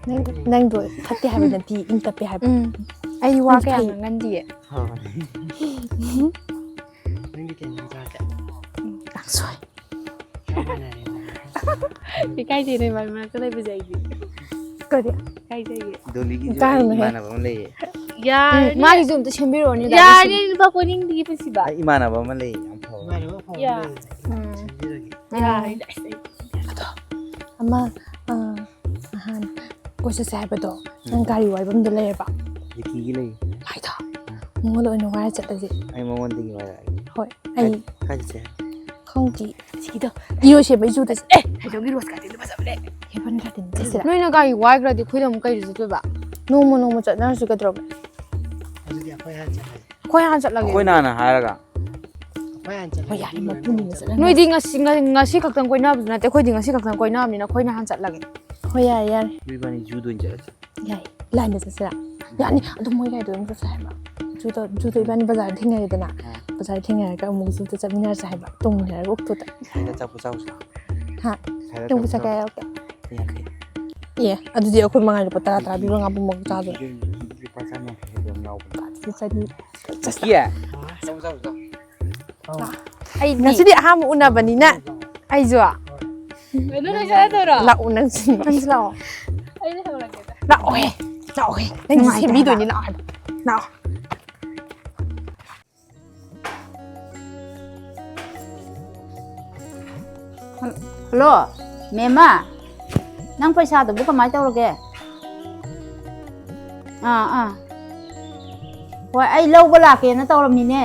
ꯅꯪ, ꯅꯪꯗꯣ ꯐꯠꯇꯦ ꯍꯥꯏꯕ ꯅꯠꯇꯦ, ꯏꯪ ꯇꯞꯄꯦ ꯍꯥꯏꯕ꯫ ꯎꯝ꯫ ꯑꯩ ꯋꯥ ꯅꯪꯗꯤ ꯀꯌꯥ ꯐꯩ꯫ ꯉꯥꯡꯒꯟꯗꯤꯌꯦ꯫ ꯍꯣꯏ꯫ ꯅꯪꯗꯤ ꯀꯩ ꯏꯟꯖꯥꯡ ꯆꯥꯔꯛꯀꯦ? ꯀꯥꯡꯁꯣꯏ꯫ ꯆꯞ ꯃꯥꯟꯅꯔꯦ꯫ ꯏꯀꯥꯏꯖꯩ ꯅꯣꯏ ꯃꯔꯛ ꯃꯔꯛꯇ ꯂꯩꯕꯁꯦ ꯑꯩꯗꯤ꯫ ꯀꯔꯤ? ꯏꯀꯥꯏꯖꯩꯌꯦ꯫ ꯗꯣꯂꯤꯒꯤꯁꯨ ꯑꯩ ꯏꯀꯥꯏꯔꯨꯅꯨꯍꯦ꯫ ꯏꯃꯥꯟꯅꯕ ꯑꯃ ꯂꯩꯌꯦ꯫ ꯌꯥꯔꯦ꯫ ꯎꯝ, ꯃꯥꯒꯤꯁꯨ ꯑꯝꯇ ꯁꯦꯝꯕꯤꯔꯛꯑꯣꯅꯦ, ꯌꯥꯔꯦ, ꯗꯥ ꯅꯨꯄꯥ ꯀꯣꯏꯅꯤꯡꯗꯤꯌꯦ ꯄꯨꯟꯁꯤꯕ꯫ ꯑꯩ ꯏꯃꯥꯟꯅꯕ ꯑꯃ ꯂꯩꯌꯦ, ꯌꯥꯝ ꯐꯕ꯫ ꯏꯃꯥꯟꯅꯕ ꯑꯐꯕ ꯑꯃ ꯌꯥ꯫ ꯂꯩꯌꯦ꯫ ꯎꯝ꯫ ꯁꯦꯝꯕꯤꯔꯒꯦ꯫ ꯎꯝ꯫ ꯌꯥꯔꯦ, ꯑꯁ, ꯑꯩ ꯑꯗꯣ, ꯑꯃ, ꯑ, ꯅꯍꯥꯟ ꯀꯣꯏ ꯆꯠꯁꯦ ꯍꯥꯏꯕꯗꯣ, ꯅꯪ ꯎꯝ꯫ ꯒꯥꯔꯤ ꯋꯥꯏꯕꯝꯗꯣ ꯂꯩꯔꯕ? ꯖꯤꯀꯤꯒꯤ ꯂꯩ꯫ ꯃꯥꯏꯗꯣ, ꯑꯥ꯫ ꯃꯉꯣꯟꯗ ꯑꯣꯏꯅ ꯋꯥꯏꯔ ꯆꯠꯂꯁꯦ꯫ ꯑꯩ ꯃꯉꯣꯟꯗꯒꯤ ꯋꯥꯏꯔꯛꯑꯒꯦ꯫ ꯍꯣꯏ, ꯀꯥꯏ-, ꯑꯩ ꯀꯥꯏ ꯆꯠꯁꯦ ꯍꯥꯏꯅꯣ? ꯈꯪꯗꯦ꯫ ꯁꯤꯒꯤꯗꯣ, ꯏꯔꯣꯏꯁꯦꯝꯕꯩ ꯖꯨꯗ ꯆꯠ-, ꯑꯦ, ꯀꯩꯗꯧꯒꯤ ꯔꯣꯁ ꯒꯥꯔꯗꯦꯟꯗꯣ ꯐꯖꯕꯅꯦ꯫ ꯅꯣꯏꯅ ꯒꯥꯔꯤ ꯋꯥꯏꯈ꯭ꯔꯗꯤ ꯑꯩꯈꯣꯏꯗ ꯑꯃꯨꯛ ꯀꯩꯗ ꯆꯠꯇꯣꯏꯕ? ꯅꯣꯡꯃ ꯅꯣꯡꯃ ꯆꯠꯅꯔꯁꯨ ꯀꯩꯗꯧꯔꯒꯦ? ꯑꯗꯨꯗꯤ ꯑꯩꯈꯣꯏ ꯍꯥꯟꯅ ꯆꯠꯂꯒꯦ꯫ ꯑꯩꯈꯣꯏ ꯍꯥꯟꯅ ꯆꯠꯂꯒꯦ꯫ ꯑꯩꯈꯣꯏꯅ ꯍꯥꯟꯅ ꯍꯥꯏꯔꯒ꯫ ꯑꯩꯈꯣꯏ ꯍꯥꯟꯅ ꯆꯠꯂꯒꯦ꯫ ꯍꯣꯏ, ꯌꯥꯔꯦ, ꯃꯄꯨꯅꯤꯅ ꯆꯠꯂꯒꯦ꯫ ꯅꯣꯏꯗꯤ ꯉꯁꯤ, ꯉ-, ꯉꯁꯤ ꯈꯛꯇꯪ ꯀꯣꯏꯅꯕꯁꯨ ꯅꯠꯇꯦ, ꯑꯩꯈꯣꯏꯗꯤ ꯉꯁꯤ ꯈꯛꯇꯪ ꯀꯣꯏꯅꯕꯅꯤꯅ ꯑꯩꯈꯣꯏꯅ ꯍꯥꯟꯅ ꯆꯠꯂꯒꯦ꯫ ꯍꯣꯏ, ꯌꯥꯔꯦ, ꯌꯥꯔꯦ꯫ ꯏꯕꯥꯅꯤ ꯖꯨꯗ ꯑꯣꯏꯅ ꯆꯠꯂꯁꯤ꯫ ꯌꯥꯏ, ꯂꯥꯏꯟꯗ ꯆꯠꯁꯤꯔꯥ? ꯌꯥꯅꯤ, ꯑꯗꯨꯝ ꯃꯣꯏ ꯂꯩꯗꯣ ꯑꯗꯨꯝ ꯆꯠꯁꯦ ꯍꯥꯏꯕ꯫ ꯖꯨꯗ, ꯖꯨꯗ ꯏꯕꯥꯅꯤ ꯕꯖꯥꯔ ꯊꯦꯡꯅꯔꯦꯗꯅ, ꯑꯥ꯫ ꯕꯖꯥꯔ ꯊꯦꯡꯅꯔꯒ ꯑꯃꯨꯛ ꯖꯨꯗ ꯆꯠꯃꯤꯟꯅꯔꯁꯦ ꯍꯥꯏꯕ, ꯇꯣꯡꯃꯤꯟꯅꯔꯒ ꯑꯣꯛꯇꯣꯗ꯫ ꯁꯤꯗ ꯑꯆꯥꯄꯣꯠ ꯆꯥꯎꯁꯤꯔꯥ? ꯍꯥ? ꯁꯤꯗ ꯅꯪꯕꯨ ꯑꯆꯥꯄꯣꯠ ꯆꯥ ꯀꯌꯥ ꯆꯥꯎꯁꯤꯔꯥ? ꯌꯥꯎꯔꯛꯀꯦ? ꯌꯥꯡꯈꯩ꯫ ꯑꯦ, ꯑꯗꯨꯗꯤ ꯑꯩꯈꯣꯏ ꯃꯉꯥ ꯂꯨꯄꯥ ꯇꯔꯥ ꯇꯔꯥ ꯄꯤꯕ ꯉꯥꯄꯨꯝ ꯑꯃ ꯆꯥꯗꯣꯏꯔꯣ? ꯂꯨꯄꯥ ꯆꯥꯝ ꯌꯥꯡꯈꯩ ꯄꯤꯕ ꯑꯃ ꯌꯥꯎꯕꯅꯦ꯫ ꯑꯗꯨꯗꯤ ꯆꯅꯤ꯫ ꯆꯠꯁꯦ꯫ ꯀꯤꯌꯦ? ꯑꯆꯥꯄꯣꯠ ꯆꯥꯎꯁꯤꯔꯥ? ꯑꯩꯗꯤ ꯉꯁꯤꯗꯤ ꯑꯍꯥꯟꯕ ꯎꯅꯕꯅꯤꯅ ꯑꯩꯁꯨ꯫ ꯀꯩꯅꯣ, ꯅꯪ ꯆꯠꯂꯗꯣꯏꯔꯣ? ꯂꯥꯛꯑꯣ, ꯅꯪꯁꯨ, ꯅꯪꯁꯨ ꯂꯥꯛꯑꯣ꯫ ꯑꯩꯗꯤ ꯍꯧꯔꯒꯦꯗ꯫ ꯂꯥꯛꯑꯣꯍꯦ, ꯂꯥꯛꯑꯣꯍꯦ꯫ ꯅꯪꯁꯨ ꯅꯨꯡꯉꯥꯏꯇꯦ ꯁꯦꯝꯕꯤꯗꯣꯏꯅꯤ, ꯍꯥꯏꯕ꯫ ꯂꯥꯛꯑꯣ ꯍꯥꯏꯕ꯫ ꯂꯥꯛꯑꯣ꯫ ꯍꯜꯂꯣ, ꯃꯦꯝꯃ꯫ ꯅꯪ ꯄꯩꯁꯥꯗꯨꯕꯨ ꯀꯃꯥꯏꯅ ꯇꯧꯔꯒꯦ? ꯑꯥ, ꯑꯥ꯫ ꯍꯣꯏ, ꯑꯩ ꯂꯧꯕ ꯂꯥꯛꯀꯦꯅ ꯇꯧꯔꯝꯃꯤꯅꯦ꯫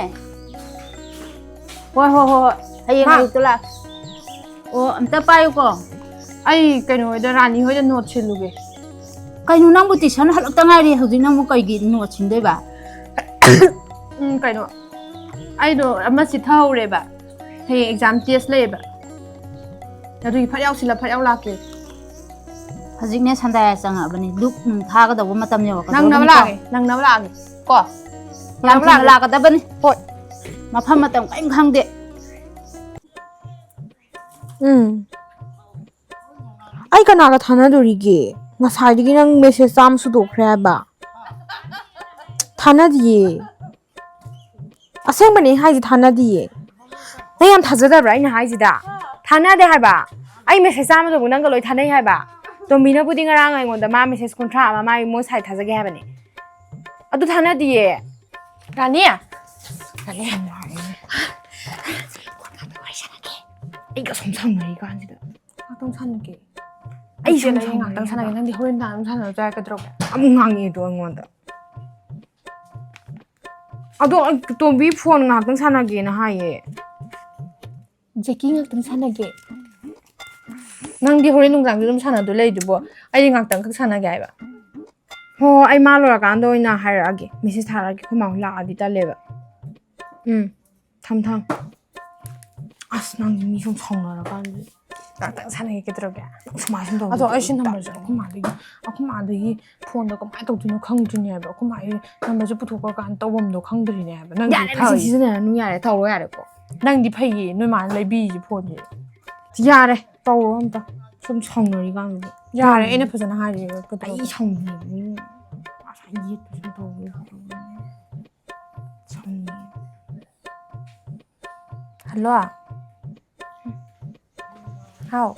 ꯍꯣꯏ, ꯍꯣꯏ, ꯍꯣꯏ, ꯍꯣꯏ꯫ ꯍꯌꯦꯡ ꯃꯥ ꯑꯌꯨꯛꯇ ꯂꯥꯛ-, ꯑꯣ, ꯑꯝꯇ ꯄꯥꯏꯌꯨꯀꯣ꯫ ꯑꯩ ꯀꯩꯅꯣ ꯍꯣꯏꯗ, ꯔꯥꯅꯤ ꯍꯣꯏꯗ ꯅꯣꯠ ꯁꯤꯜꯂꯨꯒꯦ꯫ ꯀꯩꯅꯣ, ꯅꯪꯕꯨ ꯇꯨꯏꯁꯟ ꯍꯜꯂꯛꯇ ꯉꯥꯏꯔꯤ, ꯍꯧꯖꯤꯛ ꯅꯪꯕꯨ ꯀꯩꯒꯤ ꯅꯣꯠ ꯁꯤꯟꯗꯣꯏꯕ? ꯎꯝ, ꯀꯩꯅꯣ, ꯑꯩꯗꯣ ꯑꯃ ꯆꯤꯠꯊꯍꯧꯔꯦꯕ, ꯍꯌꯦꯡ ꯑꯦꯛꯖꯥꯝ ꯇꯦꯁ ꯂꯩꯌꯦꯕ, ꯑꯗꯨꯒꯤ ꯐꯠ ꯌꯥꯎꯁꯤꯜꯂ ꯐꯠ ꯌꯥꯎ ꯂꯥꯛꯀꯦ꯫ ꯍꯧꯖꯤꯛꯅꯦ ꯁꯟꯗꯥꯌꯥ ꯆꯪꯉꯛꯑꯕꯅꯤ, ꯗꯨꯛ ꯅꯨꯡ ꯊꯥꯒꯗꯧꯕ ꯃꯇꯝ ꯌꯧꯔꯛꯀꯗꯧꯔꯕꯅꯤꯀꯣ꯫ ꯅꯪꯅꯕ ꯂꯥꯛꯑꯒꯦ, ꯅꯪꯅꯕ ꯂꯥꯛꯑꯒꯦ ꯀꯣ꯫ ꯌꯥꯝ ꯅꯪꯅꯕ ꯊꯨꯅ ꯂꯥꯛꯑꯒꯦ꯫ ꯂꯥꯛꯀꯗꯕꯅꯤ꯫ ꯍꯣꯏ꯫ ꯃꯐꯝ ꯃꯇꯝ ꯀꯔꯤꯝ ꯈꯪꯗꯦ꯫ ꯎꯝ꯫ ꯑꯩ ꯀꯅꯥꯒ ꯊꯥꯅꯗꯣꯔꯤꯒꯦ? ꯉꯁꯥꯏꯗꯒꯤ ꯅꯪ ꯃꯦꯁꯦꯖ ꯆꯥꯝꯃ ꯁꯨꯗꯣꯛꯈ꯭ꯔꯦ ꯍꯥꯏꯕ꯫ ꯊꯥꯅꯗꯤꯌꯦ꯫ ꯑꯁꯦꯡꯕꯅꯦ ꯑꯩ ꯍꯥꯏꯁꯦ, ꯊꯥꯅꯗꯤꯌꯦ꯫ ꯅꯪ ꯌꯥꯝ ꯊꯥꯖꯗꯕ꯭ꯔꯥ ꯑꯩꯅ ꯍꯥꯏꯁꯤꯗ? ꯊꯥꯅꯗꯦ ꯍꯥꯏꯕ꯫ ꯑꯩ ꯃꯦꯁꯦꯖ ꯆꯥꯝꯃꯗꯨꯕꯨ ꯅꯪꯒ ꯂꯣꯏ ꯊꯥꯅꯩ ꯍꯥꯏꯕ꯫ ꯇꯣꯝꯕꯤꯅꯕꯨꯗꯤ ꯉꯔꯥꯡ ꯑꯩꯉꯣꯟꯗ ꯃꯥ ꯃꯦꯁꯦꯖ ꯀꯨꯟꯊ꯭ꯔꯥ ꯑꯃ ꯃꯥꯒꯤ ꯃꯣꯏ ꯁꯥꯏ ꯊꯥꯖꯒꯦ ꯍꯥꯏꯕꯅꯦ꯫ ꯑꯗꯨ ꯊꯥꯅꯗꯤꯌꯦ꯫ ꯔꯥꯅꯤ? ꯔꯥꯅꯤ? ꯋꯥꯔꯤ ꯁꯥꯟꯅꯒꯦ꯫ ꯑꯩꯒ ꯁꯨꯝ ꯁꯥꯎꯅꯔꯤ ꯀꯥꯟꯁꯤꯗ꯫ ꯉꯥꯛꯇꯪ ꯁꯥꯟꯅꯒꯦ꯫ ꯑꯩ ꯁꯨꯝ ꯏꯆꯦꯅ ꯑꯩ ꯉꯥꯛꯇꯪ ꯁꯥꯎꯅꯤꯡꯉꯦ ꯁꯥꯟꯅꯒꯦ꯫ ꯍꯥꯏꯕ꯫ ꯅꯪꯗꯤ ꯍꯣꯔꯦꯟ ꯅꯨꯡꯗꯥꯡ ꯑꯗꯨꯝ ꯁꯥꯟꯅꯔꯁꯨ ꯌꯥꯏ, ꯀꯩꯗꯧꯔꯒꯦ? ꯑꯃꯨꯛ ꯉꯥꯡꯉꯦꯗꯣ ꯑꯩꯉꯣꯟꯗ꯫ ꯑꯗꯣ ꯑꯩ ꯇꯣꯝꯕꯤ ꯐꯣꯟ ꯉꯥꯛꯇꯪ ꯁꯥꯟꯅꯒꯦꯅ ꯍꯥꯏꯌꯦ꯫ ꯖꯦꯀꯤ ꯉꯥꯛꯇꯪ ꯁꯥꯟꯅꯒꯦ꯫ ꯅꯪꯗꯤ ꯍꯣꯔꯦꯟ ꯅꯨꯡꯗꯥꯡꯁꯨ ꯑꯗꯨꯝ ꯁꯥꯟꯅꯗꯣꯏ ꯂꯩꯗꯨꯕꯣ? ꯑꯩꯗꯤ ꯉꯥꯛꯇꯪꯈꯛ ꯁꯥꯟꯅꯒꯦ ꯍꯥꯏꯕ꯫ ꯍꯣ, ꯑꯩ ꯃꯥ ꯂꯣꯏꯔꯀꯥꯟꯗ ꯑꯣꯏꯅ ꯍꯥꯏꯔꯛꯑꯒꯦ, ꯃꯦꯁꯦꯖ ꯊꯥꯔꯛꯑꯒꯦ, ꯑꯩꯈꯣꯏ ꯃꯥ ꯍꯣꯏ ꯂꯥꯛꯑꯗꯤ ꯇꯜꯂꯦꯕ꯫ ꯎꯝ, ꯊꯝ ꯊꯝ꯫ ꯑꯁ, ꯅꯪꯗꯤ ꯃꯤ ꯁꯨꯝ ꯁꯥꯎꯅꯔꯀꯥꯟꯗ꯫ ꯉꯥꯛꯇꯪ ꯁꯥꯟꯅꯒꯦ, ꯀꯩꯗꯧꯔꯒꯦ? ꯁꯨꯃꯥꯏ ꯁꯨꯝ ꯇꯧꯕꯗꯣ ꯑꯗꯣ ꯑꯩꯁꯤ ꯅꯝꯕꯔꯁꯦ ꯑꯩꯈꯣꯏ ꯃꯥꯗꯒꯤ, ꯑꯩꯈꯣꯏ ꯃꯥꯗꯒꯤ ꯐꯣꯟꯗꯣ ꯀꯃꯥꯏꯅ ꯇꯧꯗꯣꯏꯅꯣ ꯈꯪꯗ꯭ꯔꯤꯅꯦ ꯍꯥꯏꯕ꯫ ꯑꯩꯈꯣꯏ ꯃꯥꯒꯤ ꯅꯝꯕꯔꯁꯦ ꯄꯨꯊꯣꯛꯈ꯭ꯔꯀꯥꯟꯗ ꯇꯧꯐꯝꯗꯣ ꯈꯪꯗ꯭ꯔꯤꯅꯦ ꯍꯥꯏꯕ꯫ ꯅꯪꯗꯤ ꯌꯥꯔꯦ, ꯐꯩ꯫ ꯅꯪ ꯁꯤꯖꯤꯟꯅꯔꯅꯨ, ꯌꯥꯔꯦ, ꯇꯧꯔꯣ, ꯌꯥꯔꯦꯀꯣ꯫ ꯅꯪꯗꯤ ꯐꯩꯌꯦ, ꯅꯣꯏ ꯃꯥꯅ ꯂꯩꯕꯤꯔꯤꯁꯦ ꯐꯣꯟꯁꯦ꯫ ꯌꯥꯔꯦ, ꯇꯧꯔꯣ ꯑꯝꯇ꯫ ꯁꯨꯝ ꯁꯥꯎꯅꯔꯤꯀꯥꯟꯗꯨꯗ꯫ ꯌꯥꯔꯦ, ꯑꯩꯅ ꯐꯖꯅ ꯍꯥꯏꯔꯤꯕ꯫ ꯑꯩ ꯁꯥꯎꯅꯤꯡꯉꯦ꯫ ꯉꯁꯥꯏ ꯌꯦꯠꯄꯁꯨ ꯇꯧꯔꯣ꯫ ꯁꯥꯎꯅꯤꯡꯉꯦ꯫ ꯍꯜꯂꯣ꯫ ꯍꯥꯎ꯫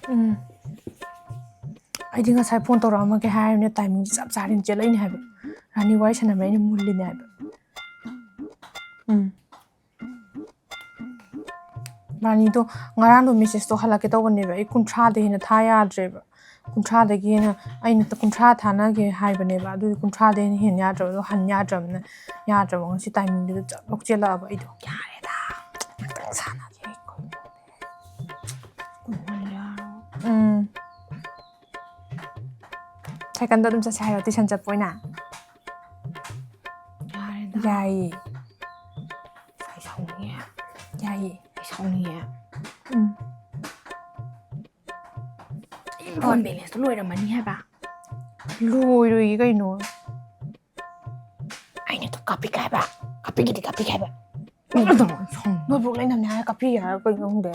ꯎꯝ꯫ ꯑꯩꯗꯤ ꯉꯁꯥꯏ ꯐꯣꯟ ꯇꯧꯔꯛꯑꯝꯃꯒꯦ ꯍꯥꯏꯔꯕꯅꯤꯅ ꯇꯥꯏꯃꯤꯡꯁꯦ ꯆꯞ ꯆꯥꯔꯦꯅ ꯆꯦꯜꯂꯛꯏꯅꯦ ꯍꯥꯏꯕ꯫ ꯔꯥꯅꯤ ꯋꯥꯔꯤ ꯁꯥꯟꯅꯕ ꯑꯩꯅ ꯃꯨꯜꯂꯤꯅꯦ ꯍꯥꯏꯕ꯫ ꯎꯝ꯫ ꯔꯥꯅꯤꯗꯣ ꯉꯔꯥꯡꯗꯣ ꯃꯦꯁꯦꯖꯇꯣ ꯍꯜꯂꯛꯀꯦ ꯇꯧꯕꯅꯦꯕ꯫ ꯑꯩ ꯀꯨꯟꯊ꯭ꯔꯥꯗꯩ ꯍꯦꯟꯅ ꯊꯥ ꯌꯥꯗ꯭ꯔꯦꯕ꯫ ꯀꯨꯟꯊ꯭ꯔꯥꯗꯒꯤ ꯍꯦꯟꯅ ꯑꯩꯅ ꯀꯨꯟꯊ꯭ꯔꯥ ꯊꯥꯅꯒꯦ ꯍꯥꯏꯕꯅꯦꯕ꯫ ꯑꯗꯨꯗꯤ ꯀꯨꯟꯊ꯭ꯔꯥꯗꯩ ꯍꯦꯟꯅ ꯍꯦꯟ ꯌꯥꯗ꯭ꯔꯕ꯫ ꯑꯗꯣ ꯍꯟ ꯌꯥꯗ꯭ꯔꯕꯅꯤꯅ ꯌꯥꯗ꯭ꯔꯕ꯫ ꯉꯁꯤ ꯇꯥꯏꯃꯤꯡꯗꯨꯗ ꯆꯞ ꯂꯧ ꯆꯦꯜꯂꯛꯑꯕ ꯑꯩꯗꯣ꯫ ꯌꯥꯔꯦꯗ꯫ ꯉꯥꯛꯇꯪ ꯁꯥꯟꯅꯒꯦ ꯑꯩ꯫ ꯎꯝ꯫ ꯁꯥꯏꯀꯜꯗ ꯑꯗꯨꯝ ꯆꯠꯁꯦ ꯍꯥꯏꯔꯣ, ꯇꯨꯏꯁꯟ ꯆꯠꯄ ꯑꯣꯏꯅ? ꯌꯥꯔꯦꯗ꯫ ꯌꯥꯏꯌꯦ꯫ ꯑꯩ ꯁꯥꯎꯅꯤꯡꯉꯦ꯫ ꯌꯥꯏꯌꯦ꯫ ꯑꯩ ꯁꯥꯎꯅꯤꯡꯉꯦ꯫ ꯎꯝ꯫ ꯑꯩ ꯐꯣꯟ ꯕꯦꯂꯦꯟꯁꯇꯣ ꯂꯣꯏꯔꯝꯃꯅꯤ ꯍꯥꯏꯕ꯫ ꯂꯣꯏꯔꯣꯏꯌꯦ ꯀꯩꯅꯣ꯫ ꯑꯩꯅ ꯑꯗꯨꯝ ꯀꯥꯞꯄꯤꯒꯦ ꯍꯥꯏꯕ꯫ ꯀꯥꯞꯄꯤꯒꯦꯗꯤ ꯀꯥꯞꯄꯤꯒꯦ ꯍꯥꯏꯕ꯫ ꯅꯣꯠꯕꯨꯛ ꯂꯩꯅꯕꯅꯦ ꯍꯥꯏꯔ ꯀꯥꯞꯄꯤꯒꯦ ꯍꯥꯏꯔ ꯀꯩꯅꯣ ꯈꯪꯗꯦ꯫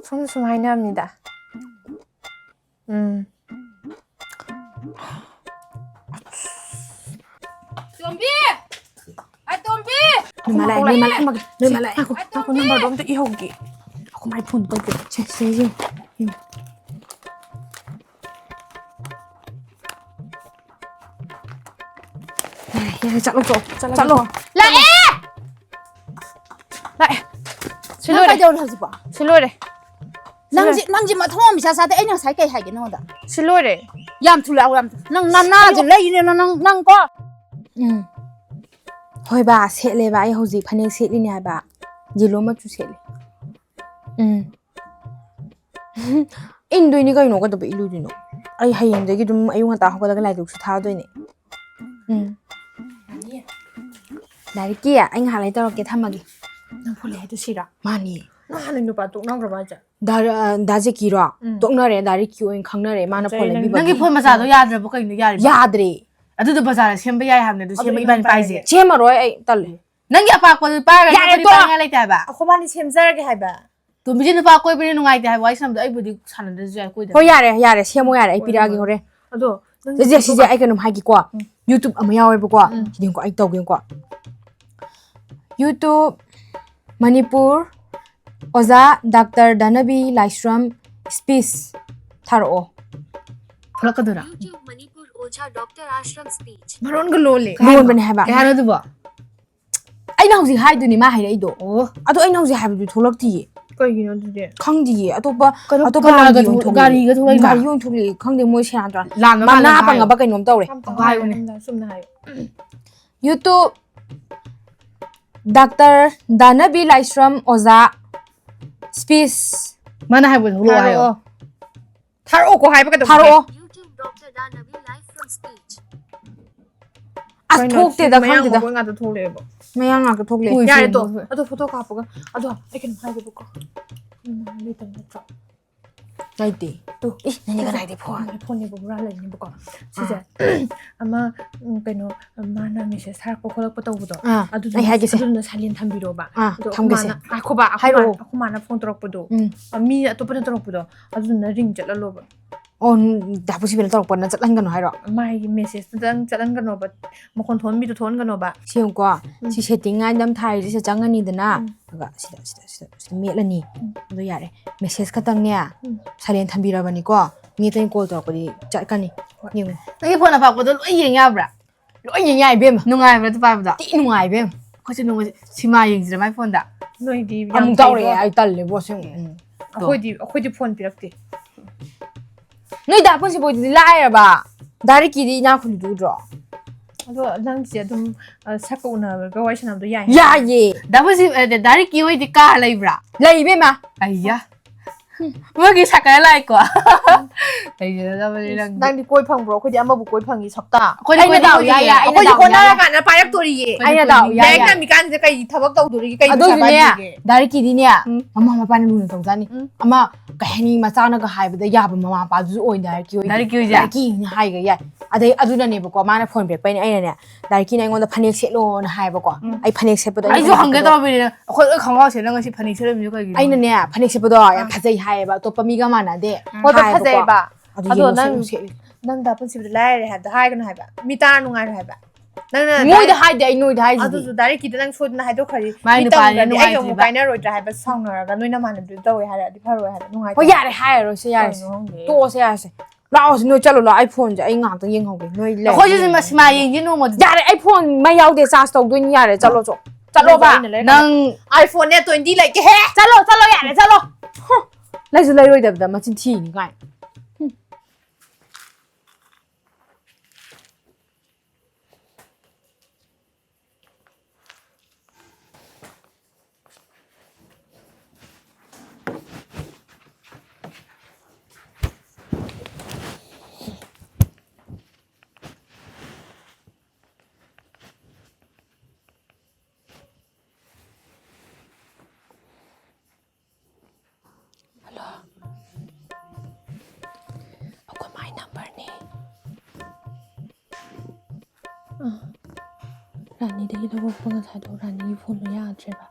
ꯁꯨꯝ ꯁꯨꯝ ꯍꯥꯏꯅꯕꯅꯤꯗ꯫ ꯎꯝ꯫ ꯇꯣꯝꯕꯤ! ꯑꯇꯣꯝꯕꯤ! ꯅꯣꯏ ꯃꯥ ꯂꯥꯛꯑꯦ, ꯅꯣꯏ ꯃꯥ ꯂꯥꯛꯑꯦ, ꯅꯣꯏ ꯃꯥ ꯂꯥꯛꯑꯦ꯫ ꯉꯥꯏꯈꯣ, ꯉꯥꯏꯈꯣ, ꯑꯇꯣꯝꯕꯤ! ꯅꯝꯕꯔꯗꯣ ꯑꯝꯇ ꯏꯍꯧꯒꯦ꯫ ꯑꯩꯈꯣꯏ ꯃꯥꯏ ꯐꯣꯟ ꯇꯧꯒꯦ꯫ ꯁꯦ, ꯁꯦ, ꯌꯦꯡꯉꯨ, ꯌꯦꯡꯉꯨ꯫ ꯌꯥꯔꯦ, ꯌꯥꯔꯦ, ꯆꯠꯂꯣ, ꯆꯠꯂꯣ, ꯆꯠꯂꯣ꯫ ꯂꯥꯛꯑꯦ! ꯂꯥꯛꯑꯦ꯫ ꯁꯤ ꯅꯪ ꯂꯣꯏꯔꯦ꯫ ꯀꯩꯗꯧꯔꯦ ꯍꯧꯖꯤꯛꯄꯣ? ꯁꯤ ꯂꯣꯏꯔꯦ꯫ ꯁꯤ ꯅꯪꯁꯤ, ꯂꯣꯏꯔꯦ꯫ ꯅꯪꯁꯤ ꯃꯊꯣꯡ ꯃꯤꯁꯥ ꯆꯥꯗꯦ꯫ ꯑꯩꯅ ꯉꯁꯥꯏ ꯀꯩ ꯍꯥꯏꯒꯦ ꯅꯉꯣꯟꯗ? ꯁꯤ ꯂꯣꯏꯔꯦ꯫ ꯌꯥꯝ ꯊꯨ ꯂꯥꯛꯑꯣ, ꯌꯥꯝ ꯊꯨ-, ꯅꯪ ꯅꯅꯥꯁꯦ ꯂꯩꯔꯦ ꯅꯪ, ꯅꯪ, ꯅꯪ ꯀꯣ꯫ ꯎꯝ꯫ ꯍꯣꯏ ꯕꯥ, ꯁꯦꯠꯂꯦꯕ꯫ ꯑꯩ ꯍꯧꯖꯤꯛ ꯐꯅꯦꯛ ꯁꯦꯠꯂꯤꯅꯦ ꯍꯥꯏꯕ꯫ ꯌꯦꯂꯣ ꯃꯆꯨ ꯁꯦꯠꯂꯤ꯫ ꯎꯝ꯫ ꯏꯟꯗꯣꯏꯅꯤ ꯀꯩꯅꯣ, ꯀꯩꯗꯧꯕ ꯏꯜꯂꯨꯗꯣꯏꯅꯣ? ꯑꯩ ꯍꯌꯦꯡꯗꯒꯤ ꯑꯗꯨꯝ ꯑꯌꯨꯛ ꯉꯟꯇꯥ ꯍꯧꯒꯠꯂꯒ ꯂꯥꯏꯗꯨꯛꯁꯨ ꯊꯥꯗꯣꯏꯅꯦ꯫ ꯎꯝ꯫ ꯂꯥꯏꯔꯤꯛꯀꯤ ꯑꯩ ꯉꯥꯏꯍꯥꯛ ꯂꯩ ꯇꯧꯔꯛꯀꯦ, ꯊꯝꯃꯒꯦ꯫ ꯅꯪ ꯐꯣꯟ ꯂꯩ ꯍꯥꯏꯗꯣ ꯁꯤꯔꯥ? ꯃꯥꯅꯤ꯫ ꯅꯍꯥꯟ ꯅꯣꯏ ꯅꯨꯄꯥ ꯇꯣꯛꯅꯈ꯭ꯔꯕ ꯍꯥꯏꯁꯦ? ꯗꯥ-, ꯑ, ꯗꯥ ꯖꯦꯀꯤꯔꯣ? ꯎꯝ꯫ ꯇꯣꯛꯅꯔꯦ, ꯗꯥ ꯔꯤꯀꯤ ꯑꯣꯏꯅ ꯈꯪꯅꯔꯦ, ꯃꯥꯅ ꯐꯣꯟ ꯅꯪ-, ꯂꯩꯕꯤꯕꯒꯤ꯫ ꯅꯪꯒꯤ ꯐꯣꯟ ꯃꯆꯥꯗꯣ ꯌꯥꯗ꯭ꯔꯕꯣ? ꯀꯩꯅꯣ ꯌꯥꯔꯤꯕ? ꯌꯥꯗ꯭ꯔꯦ꯫ ꯑꯗꯨꯗꯣ ꯕꯖꯥꯔꯗ ꯁꯦꯝꯕ ꯌꯥꯏ ꯍꯥꯏꯕꯅꯦ, ꯑꯗꯨ ꯑꯗꯨ ꯁꯦꯝꯕ ꯏꯕꯥꯅꯤ ꯏꯕꯥꯅꯤ ꯄꯥꯏꯁꯦ꯫ ꯄꯥꯏꯔꯒꯦ꯫ ꯁꯦꯝꯃꯔꯣꯏ, ꯑꯩ ꯇꯜꯂꯦ꯫ ꯅꯪꯒꯤ ꯑꯄꯥꯛꯄꯗꯨ ꯄꯥꯏꯔꯒ ꯌꯥꯔꯦ, ꯑꯩꯈꯣꯏꯗꯤ ꯇꯣꯛꯑꯣ꯫ ꯄꯥꯏꯅꯤꯡꯉꯥꯏ ꯂꯩꯇꯦ ꯍꯥꯏꯕ꯫ ꯑꯩꯈꯣꯏꯕꯥꯅꯤ ꯁꯦꯝꯖꯔꯒꯦ ꯍꯥꯏꯕ꯫ ꯇꯣꯝꯕꯤꯁꯦ ꯅꯨꯄꯥ ꯀꯣꯏꯕꯅꯤ ꯅꯨꯡꯉꯥꯏꯇꯦ ꯍꯥꯏꯕ ꯋꯥꯔꯤ ꯁꯥꯟꯅꯕꯗꯣ ꯑꯩꯕꯨꯗꯤ ꯁꯥꯟꯅꯗ꯭ꯔꯁꯨ ꯌꯥꯏ, ꯀꯣꯏꯗꯕ꯫ ꯍꯣꯏ, ꯌꯥꯔꯦ, ꯌꯥꯔꯦ, ꯁꯦꯝꯃꯣ ꯌꯥꯔꯦ, ꯑꯩ ꯍꯣꯏ, ꯄꯤꯔꯛꯑꯒꯦ ꯍꯣꯏ꯫ ꯍꯣꯔꯦꯟ꯫ ꯑꯗꯣ ꯅꯪ ꯁꯤꯁꯦ, ꯁꯤꯁꯦ ꯑꯩ ꯀꯩꯅꯣꯝ ꯍꯥꯏꯒꯦꯀꯣ꯫ ꯎꯝ꯫ YouTube ꯑꯃ ꯌꯥꯎꯋꯦꯕꯀꯣ꯫ ꯎꯝ꯫ ꯁꯤꯗꯤꯀꯣ ꯑꯩ ꯇꯧꯒꯦꯀꯣ꯫ YouTube ꯃꯅꯤꯄꯨꯔ ꯑꯣꯖꯥ ꯗꯥꯛꯇꯔ ꯙꯅꯕꯤ ꯂꯥꯏꯁ꯭ꯔꯝ speech ꯊꯥꯔꯛꯑꯣ꯫ ꯊꯣꯛꯂꯛꯀꯗꯣꯏꯔꯥ? YouTube Manipur Oja Doctor Ashram speech. ꯃꯔꯣꯟꯒ ꯂꯣꯜꯂꯦ꯫ ꯂꯣꯟꯕꯅꯦ ꯍꯥꯏꯕ꯫ ꯀꯩ ꯍꯥꯏꯅꯣ ꯑꯗꯨꯕꯣ? ꯑꯩꯅ ꯍꯧꯖꯤꯛ ꯍꯥꯏꯗꯨꯅꯤ ꯃꯥ ꯍꯥꯏꯔꯛꯏꯗꯣ꯫ ꯑꯣ꯫ ꯑꯗꯣ ꯑꯩꯅ ꯍꯧꯖꯤꯛ ꯍꯥꯏꯕꯗꯨ ꯊꯣꯛꯂꯛꯇꯤꯌꯦ꯫ ꯀꯩꯒꯤꯅꯣ ꯑꯗꯨꯗꯤ? ꯈꯪꯗꯤꯌꯦ꯫ ꯑꯇꯣꯞꯄ, ꯀꯩꯅꯣ ꯑꯇꯣꯞꯄ ꯀꯥꯔꯒ ꯂꯝꯒꯤ ꯊꯣꯛ-, ꯑꯣꯏꯅ ꯊꯣꯛꯂꯛꯑꯦ꯫ ꯒꯥꯔꯤꯒ ꯊꯣꯛꯂꯛꯏꯕ? ꯒꯥꯔꯤ ꯑꯣꯏꯅ ꯊꯣꯛꯂꯛꯑꯦ꯫ ꯈꯪꯗꯦ ꯃꯣꯏ ꯁꯦꯔꯥꯟ ꯇꯨꯔꯥꯟ꯫ ꯂꯥꯟꯕ ꯃꯥꯜꯂꯦ ꯃꯅꯥ ꯍꯥꯏꯌꯣ꯫ ꯄꯪꯉꯕ ꯀꯩꯅꯣꯝ ꯇꯧꯔꯦ꯫ ꯑꯝꯇ ꯍꯥꯏꯌꯨꯅꯦ꯫ ꯍꯥꯏꯌꯨꯅꯦ, ꯆꯨꯝꯅ ꯍꯥꯏꯌꯨ꯫ YouTube ꯗꯥꯛꯇꯔ ꯗꯥꯅꯕꯤ ꯂꯥꯏꯁ꯭ꯔꯝ ꯑꯣꯖꯥ speech꯫ ꯃꯥꯅ ꯍꯥꯏꯕꯗꯣ ꯊꯣꯛꯂꯛꯑꯣ ꯍꯥꯏꯌꯣ꯫ ꯊꯥꯔꯛꯑꯣ꯫ ꯊꯥꯔꯛꯑꯣꯀꯣ ꯍꯥꯏꯕ ꯀꯩꯗꯧꯕ? ꯊꯥꯔꯛꯑꯣ꯫ YouTube Doctor Danavi live from speech. ꯑꯁ, ꯀꯩꯅꯣ, ꯊꯣꯛꯇꯦꯗ, ꯁꯤ ꯃꯌꯥꯡ ꯈꯪꯗꯦꯗ꯫ ꯃꯀꯣꯏ ꯉꯥꯛꯇ ꯊꯣꯛꯂꯛꯑꯦꯕ꯫ ꯃꯌꯥꯡ ꯉꯥꯛꯇ ꯊꯣꯛꯂꯛꯑꯦ꯫ ꯍꯣꯏ, ꯌꯥꯔꯦ, ꯁꯤ ꯇꯣ꯫ ꯃꯀꯣꯏ꯫ ꯑꯗꯣ ꯐꯣꯇꯣ ꯀꯥꯞꯄꯒ, ꯑꯗꯣ ꯑꯩ ꯀꯩꯅꯣꯝ ꯍꯥꯏꯒꯦꯕꯀꯣ꯫ ꯎꯝ, ꯂꯩꯇꯕ ꯅꯠꯇ꯭ꯔꯣ? ꯂꯩꯇꯦ꯫ ꯇꯨ꯫ ꯏ, ꯅꯪꯗꯤ ꯀꯅꯥꯏꯗꯩ ꯐꯣꯟ? ꯐꯣꯟꯅꯦꯕ ꯍꯨꯔꯥꯜꯂꯛꯏꯅꯦꯕꯀꯣ꯫ ꯁꯤꯁꯦ, ꯑꯥ꯫ ꯑꯃ, ꯎꯝ, ꯀꯩꯅꯣ, ꯃꯥꯅ message ꯊꯥꯔꯛꯄ ꯈꯣꯠꯂꯛꯄ ꯇꯧꯕꯗꯣ, ꯑꯥ, ꯑꯗꯨꯗꯨꯅ, ꯑꯩ ꯍꯥꯏꯒꯦꯁꯦ꯫ ꯑꯗꯨꯗꯨꯅ silent ꯊꯝꯕꯤꯔꯣꯕ꯫ ꯑꯥ, ꯑꯗꯣ ꯊꯝꯒꯦꯁꯦ꯫ ꯑꯩꯈꯣꯏ ꯃꯥꯅ, ꯉꯥꯏꯈꯣꯕ, ꯑꯩꯈꯣꯏ ꯃꯥꯅ, ꯍꯥꯏꯔꯛꯑꯣ꯫ ꯑꯩꯈꯣꯏ ꯃꯥꯅ ꯐꯣꯟ ꯇꯧꯔꯛꯄꯗꯣ, ꯎꯝ꯫ ꯑ, ꯃꯤ ꯑꯇꯣꯞꯄꯅ ꯇꯧꯔꯛꯄꯗꯣ, ꯑꯗꯨꯗꯨꯅ ring ꯆꯠꯍꯜꯂꯣꯕ꯫ ꯑꯣ, ꯗꯥ ꯄꯨꯟꯁꯤꯕꯅ ꯇꯧꯔꯛꯄꯅ ꯆꯠꯍꯟꯒꯅꯨ ꯍꯥꯏꯔꯣ? ꯃꯥꯒꯤ message ꯇꯨꯗꯪ ꯆꯠꯍꯟꯒꯅꯣꯕ, ꯃꯈꯣꯟ ꯊꯣꯛꯍꯟꯕꯤꯗꯣ ꯊꯣꯛꯍꯟꯒꯅꯣꯕ꯫ ꯁꯤ ꯌꯦꯡꯉꯨꯀꯣ, ꯎꯝ꯫ ꯁꯤ setting ꯍꯥꯏꯅ ꯑꯃ ꯊꯥꯔꯤꯁꯦ, ꯁꯤꯗ ꯆꯪꯉꯅꯤꯗꯅ, ꯎꯝ꯫ ꯑꯗꯨꯒ ꯁꯤꯗ, ꯁꯤꯗ, ꯁꯤꯗ, ꯁꯤꯗ ꯃꯦꯠꯂꯅꯤ꯫ ꯎꯝ꯫ ꯑꯗꯨ ꯌꯥꯔꯦ꯫ Message ꯈꯛꯇꯪꯅꯦ, ꯎꯝ꯫ Silent ꯊꯝꯕꯤꯔꯕꯅꯤꯀꯣ꯫ ꯃꯤ ꯑꯇꯩꯅ call ꯇꯧꯔꯛꯄꯗꯤ ꯆꯠꯀꯅꯤ꯫ ꯍꯣꯏ꯫ ꯌꯦꯡꯉꯨ꯫ ꯅꯪꯒꯤ ꯐꯣꯟ ꯑꯄꯥꯛꯄꯗꯣ ꯂꯣꯏ ꯌꯦꯡ ꯌꯥꯕ꯭ꯔꯥ? ꯂꯣꯏ ꯌꯦꯡ ꯌꯥꯏ, ꯏꯕꯦꯝꯃ꯫ ꯅꯨꯡꯉꯥꯏꯕ꯭ꯔꯥ ꯑꯗꯨ ꯄꯥꯏꯕꯗꯣ? ꯊꯤ ꯅꯨꯡꯉꯥꯏ, ꯏꯕꯦꯝꯃ꯫ ꯑꯩꯈꯣꯏꯁꯨ ꯅꯣꯡꯃ ꯁꯤꯃꯥ ꯌꯦꯡꯁꯤꯔ ꯃꯥꯏ ꯐꯣꯟꯗ? ꯅꯣꯏꯗꯤ ꯌꯥꯝ ꯑꯃꯨꯛ ꯇꯧꯔꯛꯑꯦ, ꯐꯩꯀꯣ꯫ ꯑꯩ ꯇꯜꯂꯦꯕꯣ, ꯑꯁꯦꯡꯕ꯫ ꯎꯝ꯫ ꯎꯝ꯫ ꯑꯩꯈꯣꯏꯗꯤ, ꯑꯩꯈꯣꯏꯗꯤ ꯐꯣꯟ ꯄꯤꯔꯛꯇꯦ꯫ ꯅꯣꯏ ꯗꯥ ꯄꯨꯟꯁꯤꯕꯣꯏꯗꯨꯗꯤ ꯂꯥꯏꯔꯕ, ꯗꯥ ꯔꯤꯀꯤꯗꯤ ꯏꯅꯥꯛ ꯈꯨꯜꯂꯤꯗꯨ ꯎꯗ꯭ꯔꯣ? ꯑꯗꯣ ꯅꯪꯁꯦ ꯑꯗꯨꯝ, ꯑ, ꯁꯛꯀ ꯎꯅꯔꯒ ꯋꯥꯔꯤ ꯁꯥꯟꯅꯕꯗꯣ ꯌꯥꯏ ꯍꯥꯏ? ꯌꯥꯏꯌꯦ꯫ ꯗꯥ ꯄꯨꯟꯁꯤ-, ꯑ, ꯗꯥ ꯔꯤꯀꯤ ꯍꯣꯏꯗꯤ ꯀꯥꯔ ꯂꯩꯕ꯭ꯔꯥ? ꯂꯩ, ꯏꯕꯦꯝꯃ꯫ ꯑꯩꯌꯥ꯫ ꯃꯣꯏꯒꯤ ꯁꯥꯏꯀꯜ ꯂꯥꯛꯏꯀꯣ꯫ ꯂꯩꯖꯗꯕꯅꯤ ꯅꯪꯗꯤ꯫ ꯅꯪꯗꯤ ꯀꯣꯏ ꯐꯪꯕ꯭ꯔꯣ? ꯑꯩꯈꯣꯏꯗꯤ ꯑꯃꯕꯨ ꯀꯣꯏ ꯐꯪꯉꯤ ꯁꯛꯇ꯫ ꯑꯩꯈꯣꯏꯗꯤ ꯑꯩꯅ ꯀꯣꯏꯗꯤ ꯗꯥꯎ ꯌꯥꯏ, ꯀꯣꯏꯗ꯭ꯔꯤꯌꯦ꯫ ꯌꯥꯏ, ꯑꯩꯅ ꯑꯩꯈꯣꯏꯗꯤ ꯗꯥꯎ ꯌꯥꯏ꯫ ꯍꯣꯠꯅꯔꯀꯥꯟꯗ ꯄꯥꯏꯔꯛꯇꯣꯔꯤꯌꯦ꯫ ꯑꯩꯅ ꯗꯥꯎ ꯌꯥꯏ, ꯂꯥꯏꯔꯤꯛ ꯌꯥꯏ꯫ ꯇꯝꯃꯤꯀꯥꯟꯁꯤꯗ ꯀꯩ ꯊꯕꯛ ꯇꯧꯗꯣꯔꯤꯒꯦ? ꯀꯩ ꯄꯩꯁꯥ ꯑꯗꯨꯏꯁꯨꯅꯦ, ꯄꯥꯏꯗꯣꯔꯤꯒꯦ? ꯗꯥ ꯔꯤꯀꯤꯗꯤꯅꯦ, ꯎꯝ꯫ ꯃꯃꯥ ꯃꯄꯥꯅ ꯂꯨꯅ ꯇꯧꯖꯥꯠꯅꯤ꯫ ꯎꯝ꯫ ꯑꯃ ꯀꯩ ꯍꯥꯏꯅꯤ, ꯃꯆꯥꯅꯒ ꯍꯥꯏꯕꯗ ꯌꯥꯕ ꯃꯃꯥ ꯃꯄꯥꯗꯨꯁꯨ ꯑꯣꯏ ꯗꯥ ꯔꯤꯀꯤ ꯍꯣꯏꯗꯤ꯫ ꯗꯥ ꯔꯤꯀꯤ ꯍꯣꯏꯁꯦ? ꯗꯥ ꯔꯤꯀꯤꯅ ꯍꯥꯏꯒ ꯌꯥꯏ꯫ ꯑꯗꯩ ꯑꯗꯨꯅꯅꯦꯕꯀꯣ, ꯃꯥꯅ ꯐꯣꯟ ꯄꯤꯔꯛꯄꯩꯅꯦ꯫ ꯑꯩꯅꯅꯦ, ꯗꯥ ꯔꯤꯀꯤꯅ ꯑꯩꯉꯣꯟꯗ ꯐꯅꯦꯛ ꯁꯦꯠꯂꯣꯅ ꯍꯥꯏꯌꯦꯕꯀꯣ꯫ ꯎꯝ꯫ ꯑꯩ ꯐꯅꯦꯛ ꯁꯦꯠꯄꯗꯣ ꯑꯩꯁꯨ ꯑꯩꯅ ꯍꯪꯒꯦ ꯐꯅꯦꯛꯇꯣ ꯇꯧꯔꯝꯃꯤꯅꯦ, ꯑꯩꯈꯣꯏ ꯂꯣꯏ ꯈꯪꯒꯥꯎ ꯁꯦꯠꯂ ꯉꯁꯤ ꯐꯅꯦꯛ ꯁꯦꯠꯂꯝꯃꯤꯁꯦ ꯀꯩꯒꯤꯅꯣ? ꯑꯩꯅꯅꯦ, ꯐꯅꯦꯛ ꯁꯦꯠꯄꯗꯣ ꯌꯥꯝ ꯑꯥ꯫ ꯐꯖꯩ ꯍꯥꯏꯌꯦꯕ, ꯑꯇꯣꯞꯄ ꯃꯤꯒ ꯃꯥꯟꯅꯗꯦ ꯍꯣꯏ, ꯍꯥꯏꯌꯦꯕꯀꯣ꯫ ꯐꯖꯩꯕ꯫ ꯑꯗꯨ ꯑꯗꯣ ꯌꯦꯡꯉꯣ, ꯅꯪ, ꯁꯦꯠꯂꯤ, ꯁꯦꯠꯂꯤ꯫ ꯅꯪ ꯗꯥ ꯄꯨꯟꯁꯤꯕꯗ ꯂꯥꯏꯔꯔꯦ ꯍꯥꯏꯕꯗꯣ ꯍꯥꯏꯒꯅꯨ ꯍꯥꯏꯕ꯫ ꯃꯤ ꯇꯥꯔ ꯅꯨꯡꯉꯥꯏꯔꯣꯏ ꯍꯥꯏꯕ꯫ ꯅꯪꯅ ꯃꯣꯏꯗ ꯗꯥꯏꯔꯦꯛ ꯍꯥꯏꯗꯦ, ꯑꯩ ꯅꯣꯏꯗ ꯍꯥꯏꯁꯤꯗꯤ꯫ ꯑꯗꯨꯁꯨ ꯗꯥꯏꯔꯦꯛꯀꯤꯗ ꯅꯪ ꯁꯣꯏꯗꯅ ꯍꯥꯏꯗꯣꯛꯈ꯭ꯔꯗꯤ, ꯃꯥꯏ ꯃꯤ ꯅꯨꯄꯥꯅꯦ ꯇꯝꯈ꯭ꯔꯗꯤ ꯑꯩ ꯑꯃꯨꯛ ꯅꯨꯡꯉꯥꯏꯇ꯭ꯔꯤꯕ꯫ ꯀꯥꯏꯅꯔꯣꯏꯗ꯭ꯔꯥ ꯍꯥꯏꯕ, ꯁꯥꯎꯅꯔꯒ ꯅꯣꯏ ꯅꯃꯥꯟꯅꯕꯤꯗꯨ ꯇꯧꯋꯦ ꯍꯥꯏꯔꯗꯤ ꯐꯔꯣꯏ ꯍꯥꯏꯕ, ꯅꯨꯡꯉꯥꯏꯇꯦ ꯍꯣꯏ, ꯍꯥꯏꯕ꯫ ꯌꯥꯔꯦ, ꯍꯥꯏꯔꯔꯣꯏꯁꯦ, ꯌꯥꯔꯦꯁꯦ꯫ ꯀꯩꯅꯣ ꯈꯪꯗꯦ꯫ ꯇꯣꯛꯑꯁꯦ, ꯌꯥꯔꯦꯁꯦ꯫ ꯂꯥꯛꯑꯣꯁꯦ, ꯅꯣꯏ ꯆꯠꯂꯣ, ꯂꯥꯛꯑꯣ, ꯑꯩ ꯐꯣꯟꯁꯦ ꯑꯩ ꯉꯥꯏꯍꯥꯛꯇꯪ ꯌꯦꯡꯍꯧꯒꯦ꯫ ꯅꯣꯏ ꯂꯩ-, ꯑꯩꯈꯣꯏꯁꯨ ꯁꯤꯃꯥ ꯌꯦꯡꯁꯤ ꯅꯣꯡꯃꯗꯤ꯫ ꯌꯥꯔꯦ, ꯑꯩ ꯐꯣꯟ ꯃꯩ ꯌꯥꯎꯗꯦ, ꯆꯥꯔꯖ ꯇꯧꯗꯣꯏꯅꯤ, ꯌꯥꯔꯦ, ꯆꯠꯂꯣ, ꯆꯣ-, ꯆꯠꯂꯣꯕ꯫ ꯑꯩꯅ ꯂꯩꯔꯀꯥꯟꯗ ꯅꯪ iPhone ꯅꯦ twenty ꯂꯩꯇꯦꯍꯦ꯫ ꯆꯠꯂꯣ, ꯆꯠꯂꯣ, ꯌꯥꯔꯦ, ꯆꯠꯂꯣ꯫ ꯍꯨꯝ, ꯂꯩꯁꯨ ꯂꯩꯔꯣꯏꯗꯕꯗ ꯃꯆꯤꯟ ꯊꯤꯅꯤ ꯀꯥꯏ꯫ ꯍꯨꯝ꯫ ꯍꯜꯂꯣ꯫ ꯑꯩꯈꯣꯏ ꯃꯥꯏ ꯅꯝꯕꯔꯅꯦ꯫ ꯑꯥ꯫ ꯔꯥꯅꯤꯗꯒꯤ ꯂꯧꯔꯛꯄ ꯉꯁꯥꯏꯗꯣ, ꯔꯥꯅꯤꯒꯤ ꯐꯣꯟꯗꯣ ꯌꯥꯗ꯭ꯔꯦꯕ꯫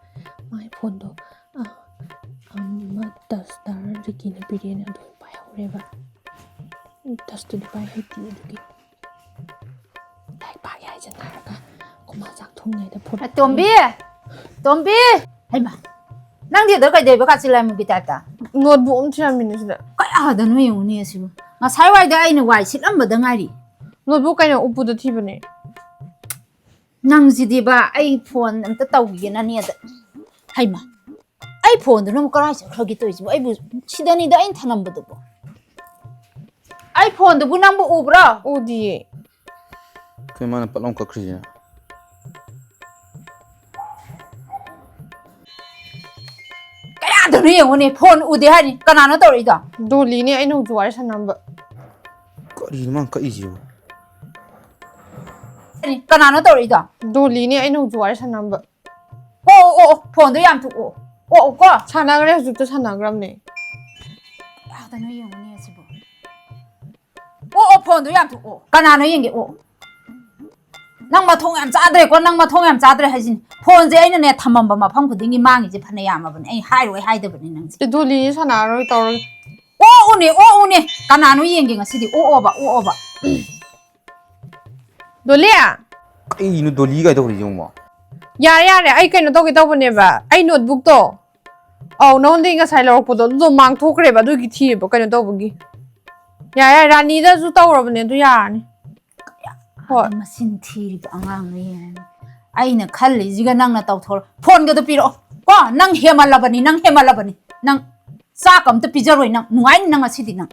ꯃꯥꯏ ꯐꯣꯟꯗꯣ, ꯑꯥ, ꯑꯃ ꯇꯁꯇꯔ ꯔꯤꯀꯤꯅ ꯄꯤꯔꯛꯑꯦꯅ ꯑꯗꯨ ꯄꯥꯏꯍꯧꯔꯦꯕ꯫ ꯇꯁꯇꯨꯗꯤ ꯄꯥꯏ ꯍꯩꯇꯦ ꯑꯗꯨꯒꯤ꯫ ꯂꯥꯏꯔꯤꯛ ꯄꯥꯒꯦ ꯍꯥꯏꯖꯟꯅꯔꯒ ꯑꯩꯈꯣꯏ ꯃꯥ ꯆꯥꯛ ꯊꯣꯡꯉꯤꯉꯩꯗ ꯐꯨꯔꯛꯑꯦ꯫ ꯇꯣꯝꯕꯤ! ꯇꯣꯝꯕꯤ! ꯍꯩꯃꯥ! ꯅꯪꯗꯤ ꯑꯗ ꯀꯩꯗꯧꯕ ꯀꯥꯆꯤꯟ ꯂꯥꯏꯃꯨꯒꯤ ꯇꯥꯏꯞꯇ? Notebook ꯑꯃ ꯊꯤꯔꯝꯃꯤꯅꯦ ꯁꯤꯗ꯫ ꯀꯌꯥꯗꯅꯣ ꯌꯦꯡꯉꯨꯅꯦ ꯁꯤꯕꯨ꯫ ꯉꯁꯥꯏ ꯋꯥꯏꯗ ꯑꯩꯅ ꯋꯥꯏ ꯁꯤꯠꯂꯝꯕꯗ ꯉꯥꯏꯔꯤ꯫ Notebook ꯀꯩꯅꯣ ꯎꯄꯨꯗ ꯊꯤꯕꯅꯦ꯫ ꯅꯪꯁꯤꯗꯤꯕ, ꯑꯩ ꯐꯣꯟ ꯑꯝꯇ ꯇꯧꯈꯤꯒꯦ ꯅꯅꯦꯗ꯫ ꯍꯩꯃꯥ! ꯑꯩ ꯐꯣꯟꯗꯨꯅ ꯑꯃꯨꯛ ꯀꯔꯥꯏ ꯆꯠꯈ꯭ꯔꯒꯦ ꯇꯧꯔꯤꯁꯤꯕꯨ? ꯑꯩꯕꯨ ꯁꯤꯗꯅꯤꯗ ꯑꯩꯅ ꯊꯅꯝꯕꯗꯨꯕꯨ꯫ ꯑꯩ ꯐꯣꯟꯗꯨꯕꯨ ꯅꯪꯕꯨ ꯎꯕ꯭ꯔꯣ? ꯎꯗꯤꯌꯦ꯫ ꯀꯩ ꯃꯥꯅ ꯄꯠ ꯂꯥꯎ ꯀꯛꯈ꯭ꯔꯤꯁꯤꯅ? ꯀꯌꯥꯗꯅꯣ ꯌꯦꯡꯉꯨꯅꯦ, ꯐꯣꯟ ꯎꯗꯦ ꯍꯥꯏꯅꯤ꯫ ꯀꯅꯥꯅꯣ ꯇꯧꯔꯛꯏꯗꯣ? ꯗꯣꯂꯤꯅꯦ, ꯑꯩꯅ ꯍꯧꯖꯤꯛ ꯋꯥꯔꯤ ꯁꯥꯟꯅꯔꯝꯕ꯫ ꯀꯔꯤꯅꯣ ꯃꯥꯅ ꯀꯛꯏꯁꯤꯕꯨ? ꯀꯅꯥꯅꯣ ꯇꯧꯔꯛꯏꯗꯣ? ꯗꯣꯂꯤꯅꯦ, ꯑꯩꯅ ꯍꯧꯖꯤꯛ ꯋꯥꯔꯤ ꯁꯥꯟꯅꯔꯝꯕ꯫ ꯑꯣ ꯑꯣ ꯑꯣ, ꯐꯣꯟꯗꯣ ꯌꯥꯝ ꯊꯣꯛꯑꯣ꯫ ꯑꯣ ꯑꯣ ꯀꯣ꯫ ꯁꯥꯟꯅꯈ꯭ꯔꯦ, ꯍꯧꯖꯤꯛꯇ ꯁꯥꯟꯅꯈ꯭ꯔꯕꯅꯦ꯫ ꯀꯌꯥꯗꯅꯣ ꯌꯦꯡꯉꯨꯅꯦ ꯑꯁꯤꯕꯨ꯫ ꯑꯣ ꯑꯣ, ꯐꯣꯟꯗꯣ ꯌꯥꯝ ꯊꯣꯛꯑꯣ꯫ ꯀꯅꯥꯅꯣ ꯌꯦꯡꯒꯦ? ꯑꯣ꯫ ꯅꯪ ꯃꯊꯣꯡ ꯌꯥꯝ ꯆꯥꯗ꯭ꯔꯦꯀꯣ, ꯅꯪ ꯃꯊꯣꯡ ꯌꯥꯝ ꯆꯥꯗ꯭ꯔꯦ ꯍꯥꯏꯁꯤꯅꯤ꯫ ꯐꯣꯟꯁꯦ ꯑꯩꯅꯅꯦ ꯊꯝꯃꯝꯕ ꯃꯐꯝ ꯈꯨꯗꯤꯡꯒꯤ ꯃꯥꯡꯉꯤꯁꯦ ꯐꯅ ꯌꯥꯝꯃꯕꯅꯦ꯫ ꯑꯩ ꯍꯥꯏꯔꯣꯏ ꯍꯥꯏꯗꯕꯅꯦ ꯅꯪꯁꯦ꯫ ꯗꯣꯂꯤꯁꯦ ꯁꯥꯟꯅꯔꯔꯣꯏ ꯇꯧꯔꯒꯦ꯫ ꯑꯣ ꯎꯅꯦ, ꯑꯣ ꯎꯅꯦ꯫ ꯀꯅꯥꯅꯣ ꯌꯦꯡꯒꯦ ꯉꯁꯤꯗꯤ? ꯑꯣ ꯑꯣꯕ, ꯑꯣ ꯑꯣꯕ꯫ ꯗꯣꯂꯤ! ꯀꯩꯅꯣ ꯗꯣꯂꯤ ꯀꯥꯏ ꯇꯧꯔꯤꯁꯦ ꯑꯃꯨꯛ? ꯌꯥꯔꯦ, ꯌꯥꯔꯦ, ꯑꯩ ꯀꯩꯅꯣ ꯇꯧꯒꯦ ꯇꯧꯕꯅꯦꯕ, ꯑꯩ ꯅꯣꯠꯕꯨꯛꯇꯣ꯫ ꯑꯧ, ꯅꯉꯣꯟꯗꯒꯤ ꯉꯁꯥꯏ ꯂꯧꯔꯛꯄꯗꯣ, ꯑꯗꯨꯗꯣ ꯃꯥꯡꯊꯣꯛꯈ꯭ꯔꯦꯕ, ꯑꯗꯨꯒꯤ ꯊꯤꯔꯤꯕ, ꯀꯩꯅꯣ ꯇꯧꯕꯒꯤ꯫ ꯌꯥꯔꯦ, ꯌꯥꯔꯦ, ꯔꯥꯅꯤꯗꯁꯨ ꯇꯧꯔꯕꯅꯦ, ꯑꯗꯨ ꯌꯥꯔꯅꯤ꯫ ꯍꯣꯏ꯫ ꯃꯁꯤꯡ ꯊꯤꯔꯤꯕ ꯑꯉꯥꯡꯅ ꯌꯦꯡꯉꯦ꯫ ꯑꯩꯅ ꯈꯜꯂꯤꯁꯤꯒ ꯅꯪꯅ ꯇꯧꯊꯣꯔꯛ꯫ ꯐꯣꯟꯒꯗꯣ ꯄꯤꯔꯛꯑꯣ꯫ ꯀꯣ, ꯅꯪ ꯍꯦꯃꯜꯂꯕꯅꯤ, ꯅꯪ ꯍꯦꯃꯜꯂꯕꯅꯤ꯫ ꯅꯪ ꯆꯥꯛ ꯑꯝꯇ ꯄꯤꯖꯔꯣꯏ ꯅꯪ꯫ ꯅꯨꯡꯉꯥꯏꯅꯤ ꯅꯪ ꯉꯁꯤꯗꯤ ꯅꯪ꯫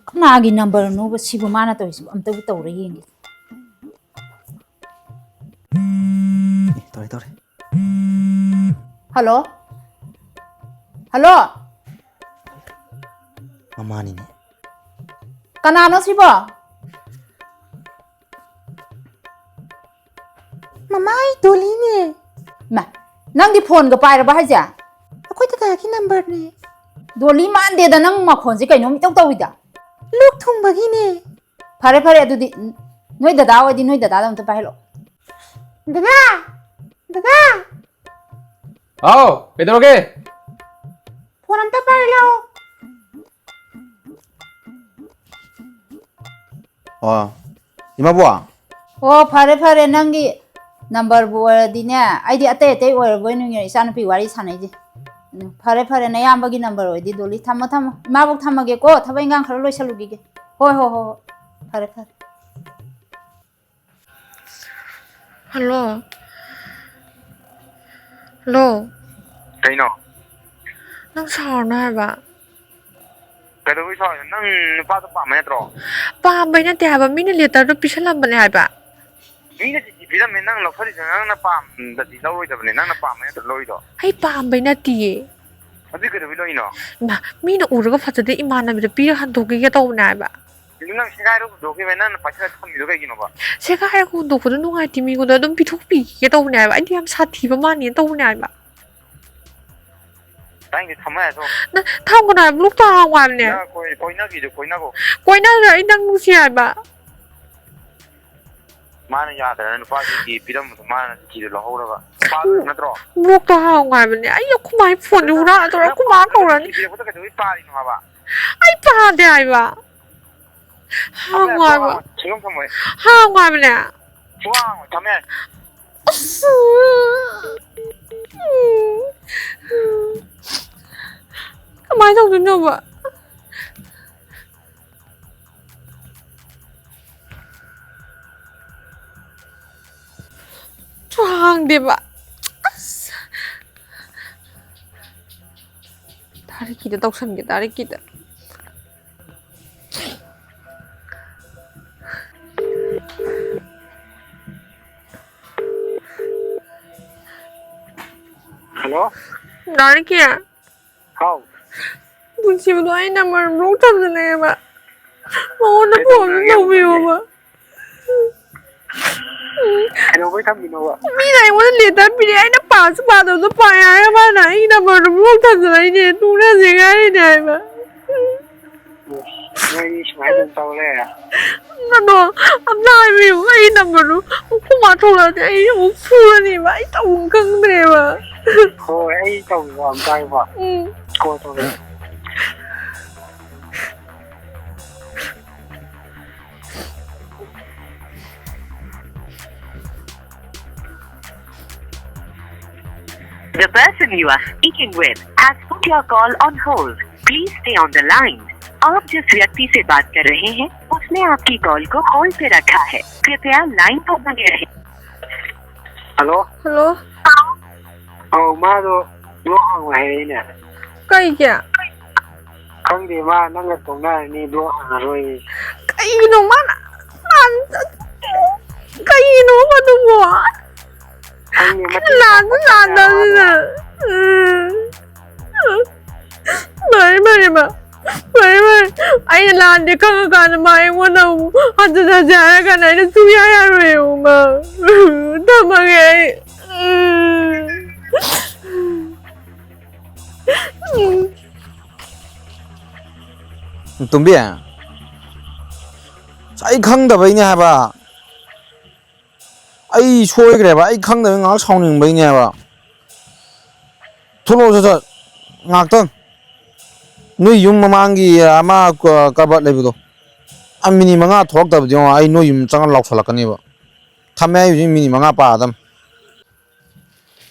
ꯀꯅꯥꯒꯤ ꯅꯝꯕꯔꯅꯣꯕ ꯁꯤꯕꯨ ꯃꯥꯅ ꯇꯧꯔꯤꯁꯤꯕꯨ? ꯑꯝꯇꯕꯨ ꯇꯧꯔ ꯌꯦꯡꯒꯦ꯫ ꯇꯧꯔꯦ, ꯇꯧꯔꯦ꯫ ꯍꯜꯂꯣ? ꯍꯜꯂꯣ? ꯃꯃꯥꯅꯤꯅꯦ꯫ ꯀꯅꯥꯅꯣ ꯁꯤꯕꯣ? ꯃꯃꯥ, ꯑꯩ ꯗꯣꯂꯤꯅꯦ꯫ ꯃꯥ, ꯅꯪꯗꯤ ꯐꯣꯟꯒ ꯄꯥꯏꯔꯕ ꯍꯥꯏꯁꯦ? ꯑꯩꯈꯣꯏ ꯗꯗꯥꯒꯤ ꯅꯝꯕꯔꯅꯦ꯫ ꯗꯣꯂꯤ ꯃꯥꯟꯗꯦꯗ, ꯅꯪ ꯃꯈꯣꯟꯁꯦ ꯀꯩꯅꯣꯝ ꯏꯇꯧ ꯇꯧꯏꯗ꯫ ꯂꯣꯛ ꯊꯨꯡꯕꯒꯤꯅꯦ꯫ ꯐꯔꯦ, ꯐꯔꯦ, ꯑꯗꯨꯗꯤ ꯅꯣꯏ ꯗꯗꯥ ꯑꯣꯏꯗꯤ ꯅꯣꯏ ꯗꯗꯥꯗ ꯑꯝꯇ ꯄꯥꯏꯍꯜꯂꯣ꯫ ꯗꯗꯥ! ꯗꯗꯥ! ꯍꯥꯎ, ꯀꯩꯗꯧꯔꯒꯦ? ꯐꯣꯟ ꯑꯝꯇ ꯄꯥꯏꯔꯛꯑꯣ꯫ ꯑꯣ, ꯏꯃꯥꯕꯣꯛ꯫ ꯑꯣ, ꯐꯔꯦ, ꯐꯔꯦ, ꯅꯪꯒꯤ ꯅꯝꯕꯔꯕꯨ ꯑꯣꯏꯔꯗꯤꯅꯦ, ꯑꯩꯗꯤ ꯑꯇꯩ ꯑꯇꯩ ꯑꯣꯏꯔꯕꯣꯏ ꯅꯤꯡꯉꯦ, ꯏꯆꯥꯅꯨꯄꯤ ꯋꯥꯔꯤ ꯁꯥꯟꯅꯩꯁꯦ꯫ ꯎꯝ, ꯐꯔꯦ, ꯐꯔꯦ, ꯅꯌꯥꯝꯕꯒꯤ ꯅꯝꯕꯔ ꯑꯣꯏꯔꯗꯤ ꯗꯣꯂꯤ, ꯊꯝꯃꯣ, ꯊꯝꯃꯣ꯫ ꯏꯃꯥꯕꯣꯛ ꯊꯝꯃꯒꯦꯀꯣ, ꯊꯕꯛ ꯏꯟꯈꯥꯡ ꯈꯔ ꯂꯣꯏꯁꯜꯂꯨꯈꯤꯒꯦ꯫ ꯍꯣꯏ, ꯍꯣꯏ, ꯍꯣꯏ, ꯍꯣꯏ, ꯐꯔꯦ, ꯐꯔꯦ꯫ ꯍꯜꯂꯣ? ꯍꯜꯂꯣ? ꯀꯩꯅꯣ? ꯅꯪ ꯁꯥꯎꯔꯅꯨ ꯍꯥꯏꯕ꯫ ꯀꯩꯗꯧꯕꯩ ꯁꯥꯎꯔꯤꯅꯣ? ꯅꯪ ꯅꯨꯄꯥꯗꯣ ꯄꯥꯝꯕ ꯅꯠꯇ꯭ꯔꯣ? ꯄꯥꯝꯕꯩ ꯅꯠꯇꯦ ꯍꯥꯏꯕ, ꯃꯤꯅ ꯂꯦꯇꯔꯗꯣ ꯄꯤꯁꯜꯂꯝꯕꯅꯦ ꯍꯥꯏꯕ꯫ ꯃꯤꯅ ꯆꯤꯊꯤ ꯄꯤꯔꯝꯃꯦ, ꯅꯪ ꯂꯧꯁꯜꯂꯤꯗꯣ ꯅꯪꯅ ꯄꯥꯝꯗꯗꯤ ꯂꯧꯔꯣꯏꯗꯕꯅꯦ, ꯅꯪꯅ ꯄꯥꯝꯕꯩ ꯅꯠꯇ꯭ꯔꯣ ꯂꯧꯔꯤꯗꯣ? ꯑꯩ ꯄꯥꯝꯕꯩ ꯅꯠꯇꯤꯌꯦ꯫ ꯑꯗꯨꯗꯤ ꯀꯩꯗꯧꯕꯩ ꯂꯧꯔꯤꯅꯣ? ꯏꯃꯥ, ꯃꯤꯅ ꯎꯔꯒ ꯐꯖꯗꯦ, ꯏꯃꯥꯟꯅꯕꯤꯗ ꯄꯤꯔ ꯍꯟꯗꯣꯛꯈꯤꯒꯦ ꯇꯧꯕꯅꯦ ꯍꯥꯏꯕ꯫ ꯑꯗꯨ ꯅꯪ ꯁꯦꯒꯥꯏꯔ ꯍꯨꯟꯗꯣꯛꯈꯤꯕ, ꯅꯪꯅ ꯄꯥꯏꯁꯜꯂ ꯊꯝꯃꯤꯗꯣ ꯀꯩꯒꯤꯅꯣꯕ? ꯁꯦꯒꯥꯏꯔꯒ ꯍꯨꯟꯗꯣꯛꯄꯗꯣ ꯅꯨꯡꯉꯥꯏꯇꯦ, ꯃꯤꯉꯣꯟꯗ ꯑꯗꯨꯝ ꯄꯤꯊꯣꯛꯄꯤꯒꯦ ꯇꯧꯕꯅꯦ ꯍꯥꯏꯕ, ꯑꯩꯗꯤ ꯌꯥꯝ ꯁꯥꯊꯤꯕ ꯃꯥꯟꯅꯦꯅ ꯇꯧꯕꯅꯦ ꯍꯥꯏꯕ꯫ ꯇꯥꯏꯅꯦ, ꯊꯝꯃꯣ ꯌꯥꯔꯦ, ꯊꯝꯃꯣ꯫ ꯅꯪ ꯊꯝꯒꯅꯣ ꯍꯥꯏꯕ, ꯕ꯭ꯂꯣꯛ ꯊꯝꯃꯣ ꯍꯥꯏꯕꯅꯦ꯫ ꯅꯪ ꯀꯣꯏ-, ꯀꯣꯏꯅꯕꯤꯗꯣ ꯀꯣꯏꯅꯒꯣ꯫ ꯀꯣꯏꯅꯔꯣꯏ, ꯑꯩ ꯅꯪ ꯅꯨꯡꯁꯤ ꯍꯥꯏꯕ꯫ ꯃꯥꯅ ꯌꯥꯗꯅ ꯅꯨꯄꯥꯗꯨꯒꯤ ꯄꯤꯔꯝꯕꯗꯣ ꯃꯥꯅ ꯆꯤꯊꯤꯗꯣ ꯂꯧꯍꯧꯔꯒ꯫ ꯅꯨꯄꯥꯗꯨ ꯅꯠꯇ꯭ꯔꯣ? ꯕ꯭ꯂꯣꯛꯇꯣ ꯊꯝꯃꯣ ꯍꯥꯏꯕꯅꯦ꯫ ꯑꯩ ꯑꯩꯈꯣꯏ ꯃꯥꯒꯤ ꯐꯣꯟꯁꯦ ꯅꯪ, ꯍꯨꯔꯥꯟꯂꯗꯣꯏꯔꯣ? ꯅꯪ ꯑꯩꯈꯣꯏ ꯃꯥ ꯄꯥꯗꯅ ꯀꯧꯔꯅꯤ꯫ ꯆꯤꯊꯤ ꯄꯤꯔꯛꯄꯗꯣ ꯀꯩꯗꯧꯕꯩ ꯄꯥꯔꯤꯅꯣ ꯍꯥꯏꯕ? ꯑꯩ ꯄꯥꯗꯦ ꯍꯥꯏꯕ꯫ ꯊꯝꯃꯣ ꯍꯥꯡꯉꯣ ꯌꯥꯔꯦ, ꯍꯥꯏꯕ꯫ ꯊꯝꯃꯣ ꯌꯥꯔꯦ, ꯁꯨꯡꯊꯝ ꯊꯝꯃꯣꯏ꯫ ꯍꯥꯡꯉꯣ ꯍꯥꯏꯕꯅꯦ꯫ ꯁꯨꯡꯍꯥꯡ ꯍꯥꯡꯉꯣꯏ, ꯊꯝꯃꯣ ꯌꯥꯔꯦ꯫ ꯑꯁ! ꯀꯃꯥꯏꯅ ꯇꯧꯗꯣꯏꯅꯣꯕ? ꯁꯨ ꯍꯥꯡꯗꯦꯕ꯫ ꯑꯁ! ꯇꯥꯔꯤꯛꯀꯤꯗ ꯇꯧꯁꯟꯒꯦ, ꯇꯥꯔꯤꯛꯀꯤꯗ꯫ ꯍꯜꯂꯣ? ꯗꯥ ꯔꯤꯀꯤ? ꯍꯥꯎ꯫ ꯄꯨꯟꯁꯤꯕꯗꯣ ꯑꯩ ꯅꯝꯕꯔ ꯕ꯭ꯂꯣꯛ ꯊꯝꯖꯤꯜꯂꯛꯑꯦꯕ꯫ ꯃꯉꯣꯟꯗ ꯐꯣꯟ ꯑꯝꯇ ꯀꯩꯗꯧꯔꯒꯦ? ꯇꯧꯕꯤꯌꯣꯕ꯫ ꯀꯩꯗꯧꯕꯩ ꯊꯝꯃꯤꯅꯣꯕ? ꯃꯤꯅ ꯑꯩꯉꯣꯟꯗ ꯂꯦꯇꯔ ꯄꯤꯔꯛꯑꯦ, ꯑꯩꯅ ꯄꯥꯁꯨ ꯄꯥꯗꯕꯗꯣ ꯄꯥꯏ ꯍꯥꯏꯔꯒ ꯃꯥꯅ ꯑꯩꯒꯤ ꯅꯝꯕꯔꯗꯣ ꯕ꯭ꯂꯣꯛ ꯊꯝꯖꯤꯜꯂꯛꯏꯅꯦ, ꯇꯣꯛꯅꯁꯦ ꯍꯥꯏꯔꯤꯅꯦ ꯍꯥꯏꯕ꯫ ꯅꯣꯏꯅꯤ ꯁꯨꯃꯥꯏꯅ ꯑꯗꯨꯝ ꯇꯧ ꯂꯩꯔꯦ? ꯑꯗꯣ ꯑꯝꯇ ꯍꯥꯏꯕꯤꯌꯨ, ꯑꯩ ꯅꯝꯕꯔꯗꯨ ꯑꯩꯈꯣꯏ ꯃꯥ ꯊꯣꯛꯂꯛꯑꯗꯤ ꯑꯩ ꯑꯃꯨꯛ ꯐꯨꯔꯅꯦꯕ, ꯑꯩ ꯇꯧꯐꯝ ꯈꯪꯗ꯭ꯔꯦꯕ꯫ ꯍꯣꯏ, ꯑꯩ ꯇꯧꯒꯦꯀꯣ, ꯑꯝꯇ ꯍꯥꯏꯌꯨꯀꯣ꯫ ꯎꯝ꯫ ꯀꯣꯜ ꯇꯧꯔꯛꯑꯦ꯫ The person you are speaking with has put your call on hold. Please stay on the line. आप जिस व्यक्ति से बात कर रहे हैं, उसने आपकी कॉल को होल्ड पे रखा है। कृपया लाइन पर बने रहें। ꯍꯜꯂꯣ? ꯍꯜꯂꯣ? ꯑꯧ, ꯃꯥꯗꯣ ꯕ꯭ꯂꯣꯛ ꯍꯥꯡꯉꯣ ꯍꯥꯏꯔꯛꯏꯅꯦ꯫ ꯀꯩꯒꯤ? ꯈꯪꯗꯦ, ꯃꯥ ꯅꯪꯒ ꯇꯣꯛꯅꯔꯅꯤ, ꯕ꯭ꯂꯣꯛ ꯍꯥꯡꯉꯔꯣꯏ꯫ ꯀꯩꯒꯤꯅꯣ ꯃꯥꯅ ꯂꯥꯟ-, ꯀꯩꯒꯤꯅꯣ ꯑꯗꯨꯕꯣ? ꯂꯥꯟꯁꯨ ꯂꯥꯟꯗꯕꯅꯤꯅ꯫ ꯎꯝ꯫ ꯐꯔꯦ, ꯐꯔꯦ, ꯃꯥ꯫ ꯐꯔꯦ, ꯐꯔꯦ꯫ ꯑꯩꯅ ꯂꯥꯟꯗꯦ ꯈꯪꯉꯀꯥꯟꯗ ꯃꯥ ꯑꯩꯉꯣꯟꯗ ꯑꯃꯨꯛ ꯍꯟꯖꯤꯟ ꯍꯟꯖꯤꯟ ꯍꯥꯏꯔꯀꯥꯟꯗ ꯑꯩꯅ ꯁꯨꯡꯌꯥ ꯌꯥꯔꯣꯏ, ꯃꯥ꯫ ꯊꯝꯃꯒꯦ ꯑꯩ꯫ ꯎꯝ꯫ ꯇꯣꯝꯕꯤ, ꯑꯩ ꯈꯪꯗꯕꯩꯅꯦ ꯍꯥꯏꯕ꯫ ꯑꯩ ꯁꯣꯏꯈ꯭ꯔꯦꯕ, ꯑꯩ ꯈꯪꯗꯕꯩ ꯉꯥꯏꯍꯥꯛ ꯁꯥꯎꯅꯤꯡꯕꯩꯅꯦꯕ꯫ ꯊꯣꯛꯂꯛꯑꯣ ꯁꯠ ꯁꯠ, ꯉꯥꯏꯍꯥꯛꯇꯪ꯫ ꯅꯣꯏ ꯌꯨꯝ ꯃꯃꯥꯡꯒꯤ ꯑꯃ ꯀ-, ꯀꯕꯠ ꯂꯩꯕꯗꯣ, ꯑ, ꯃꯤꯅꯤꯠ ꯃꯉꯥ ꯊꯣꯛꯂꯛꯇꯕꯗꯤ ꯌꯦꯡꯉꯣ, ꯑꯩ ꯅꯣꯏ ꯌꯨꯝ ꯆꯪꯉ ꯂꯥꯎꯁꯜꯂꯛꯀꯅꯦꯕ꯫ ꯊꯝꯃꯦ, ꯑꯩ ꯍꯧꯖꯤꯛ ꯃꯤꯅꯤꯠ ꯃꯉꯥ ꯄꯥꯗꯝ꯫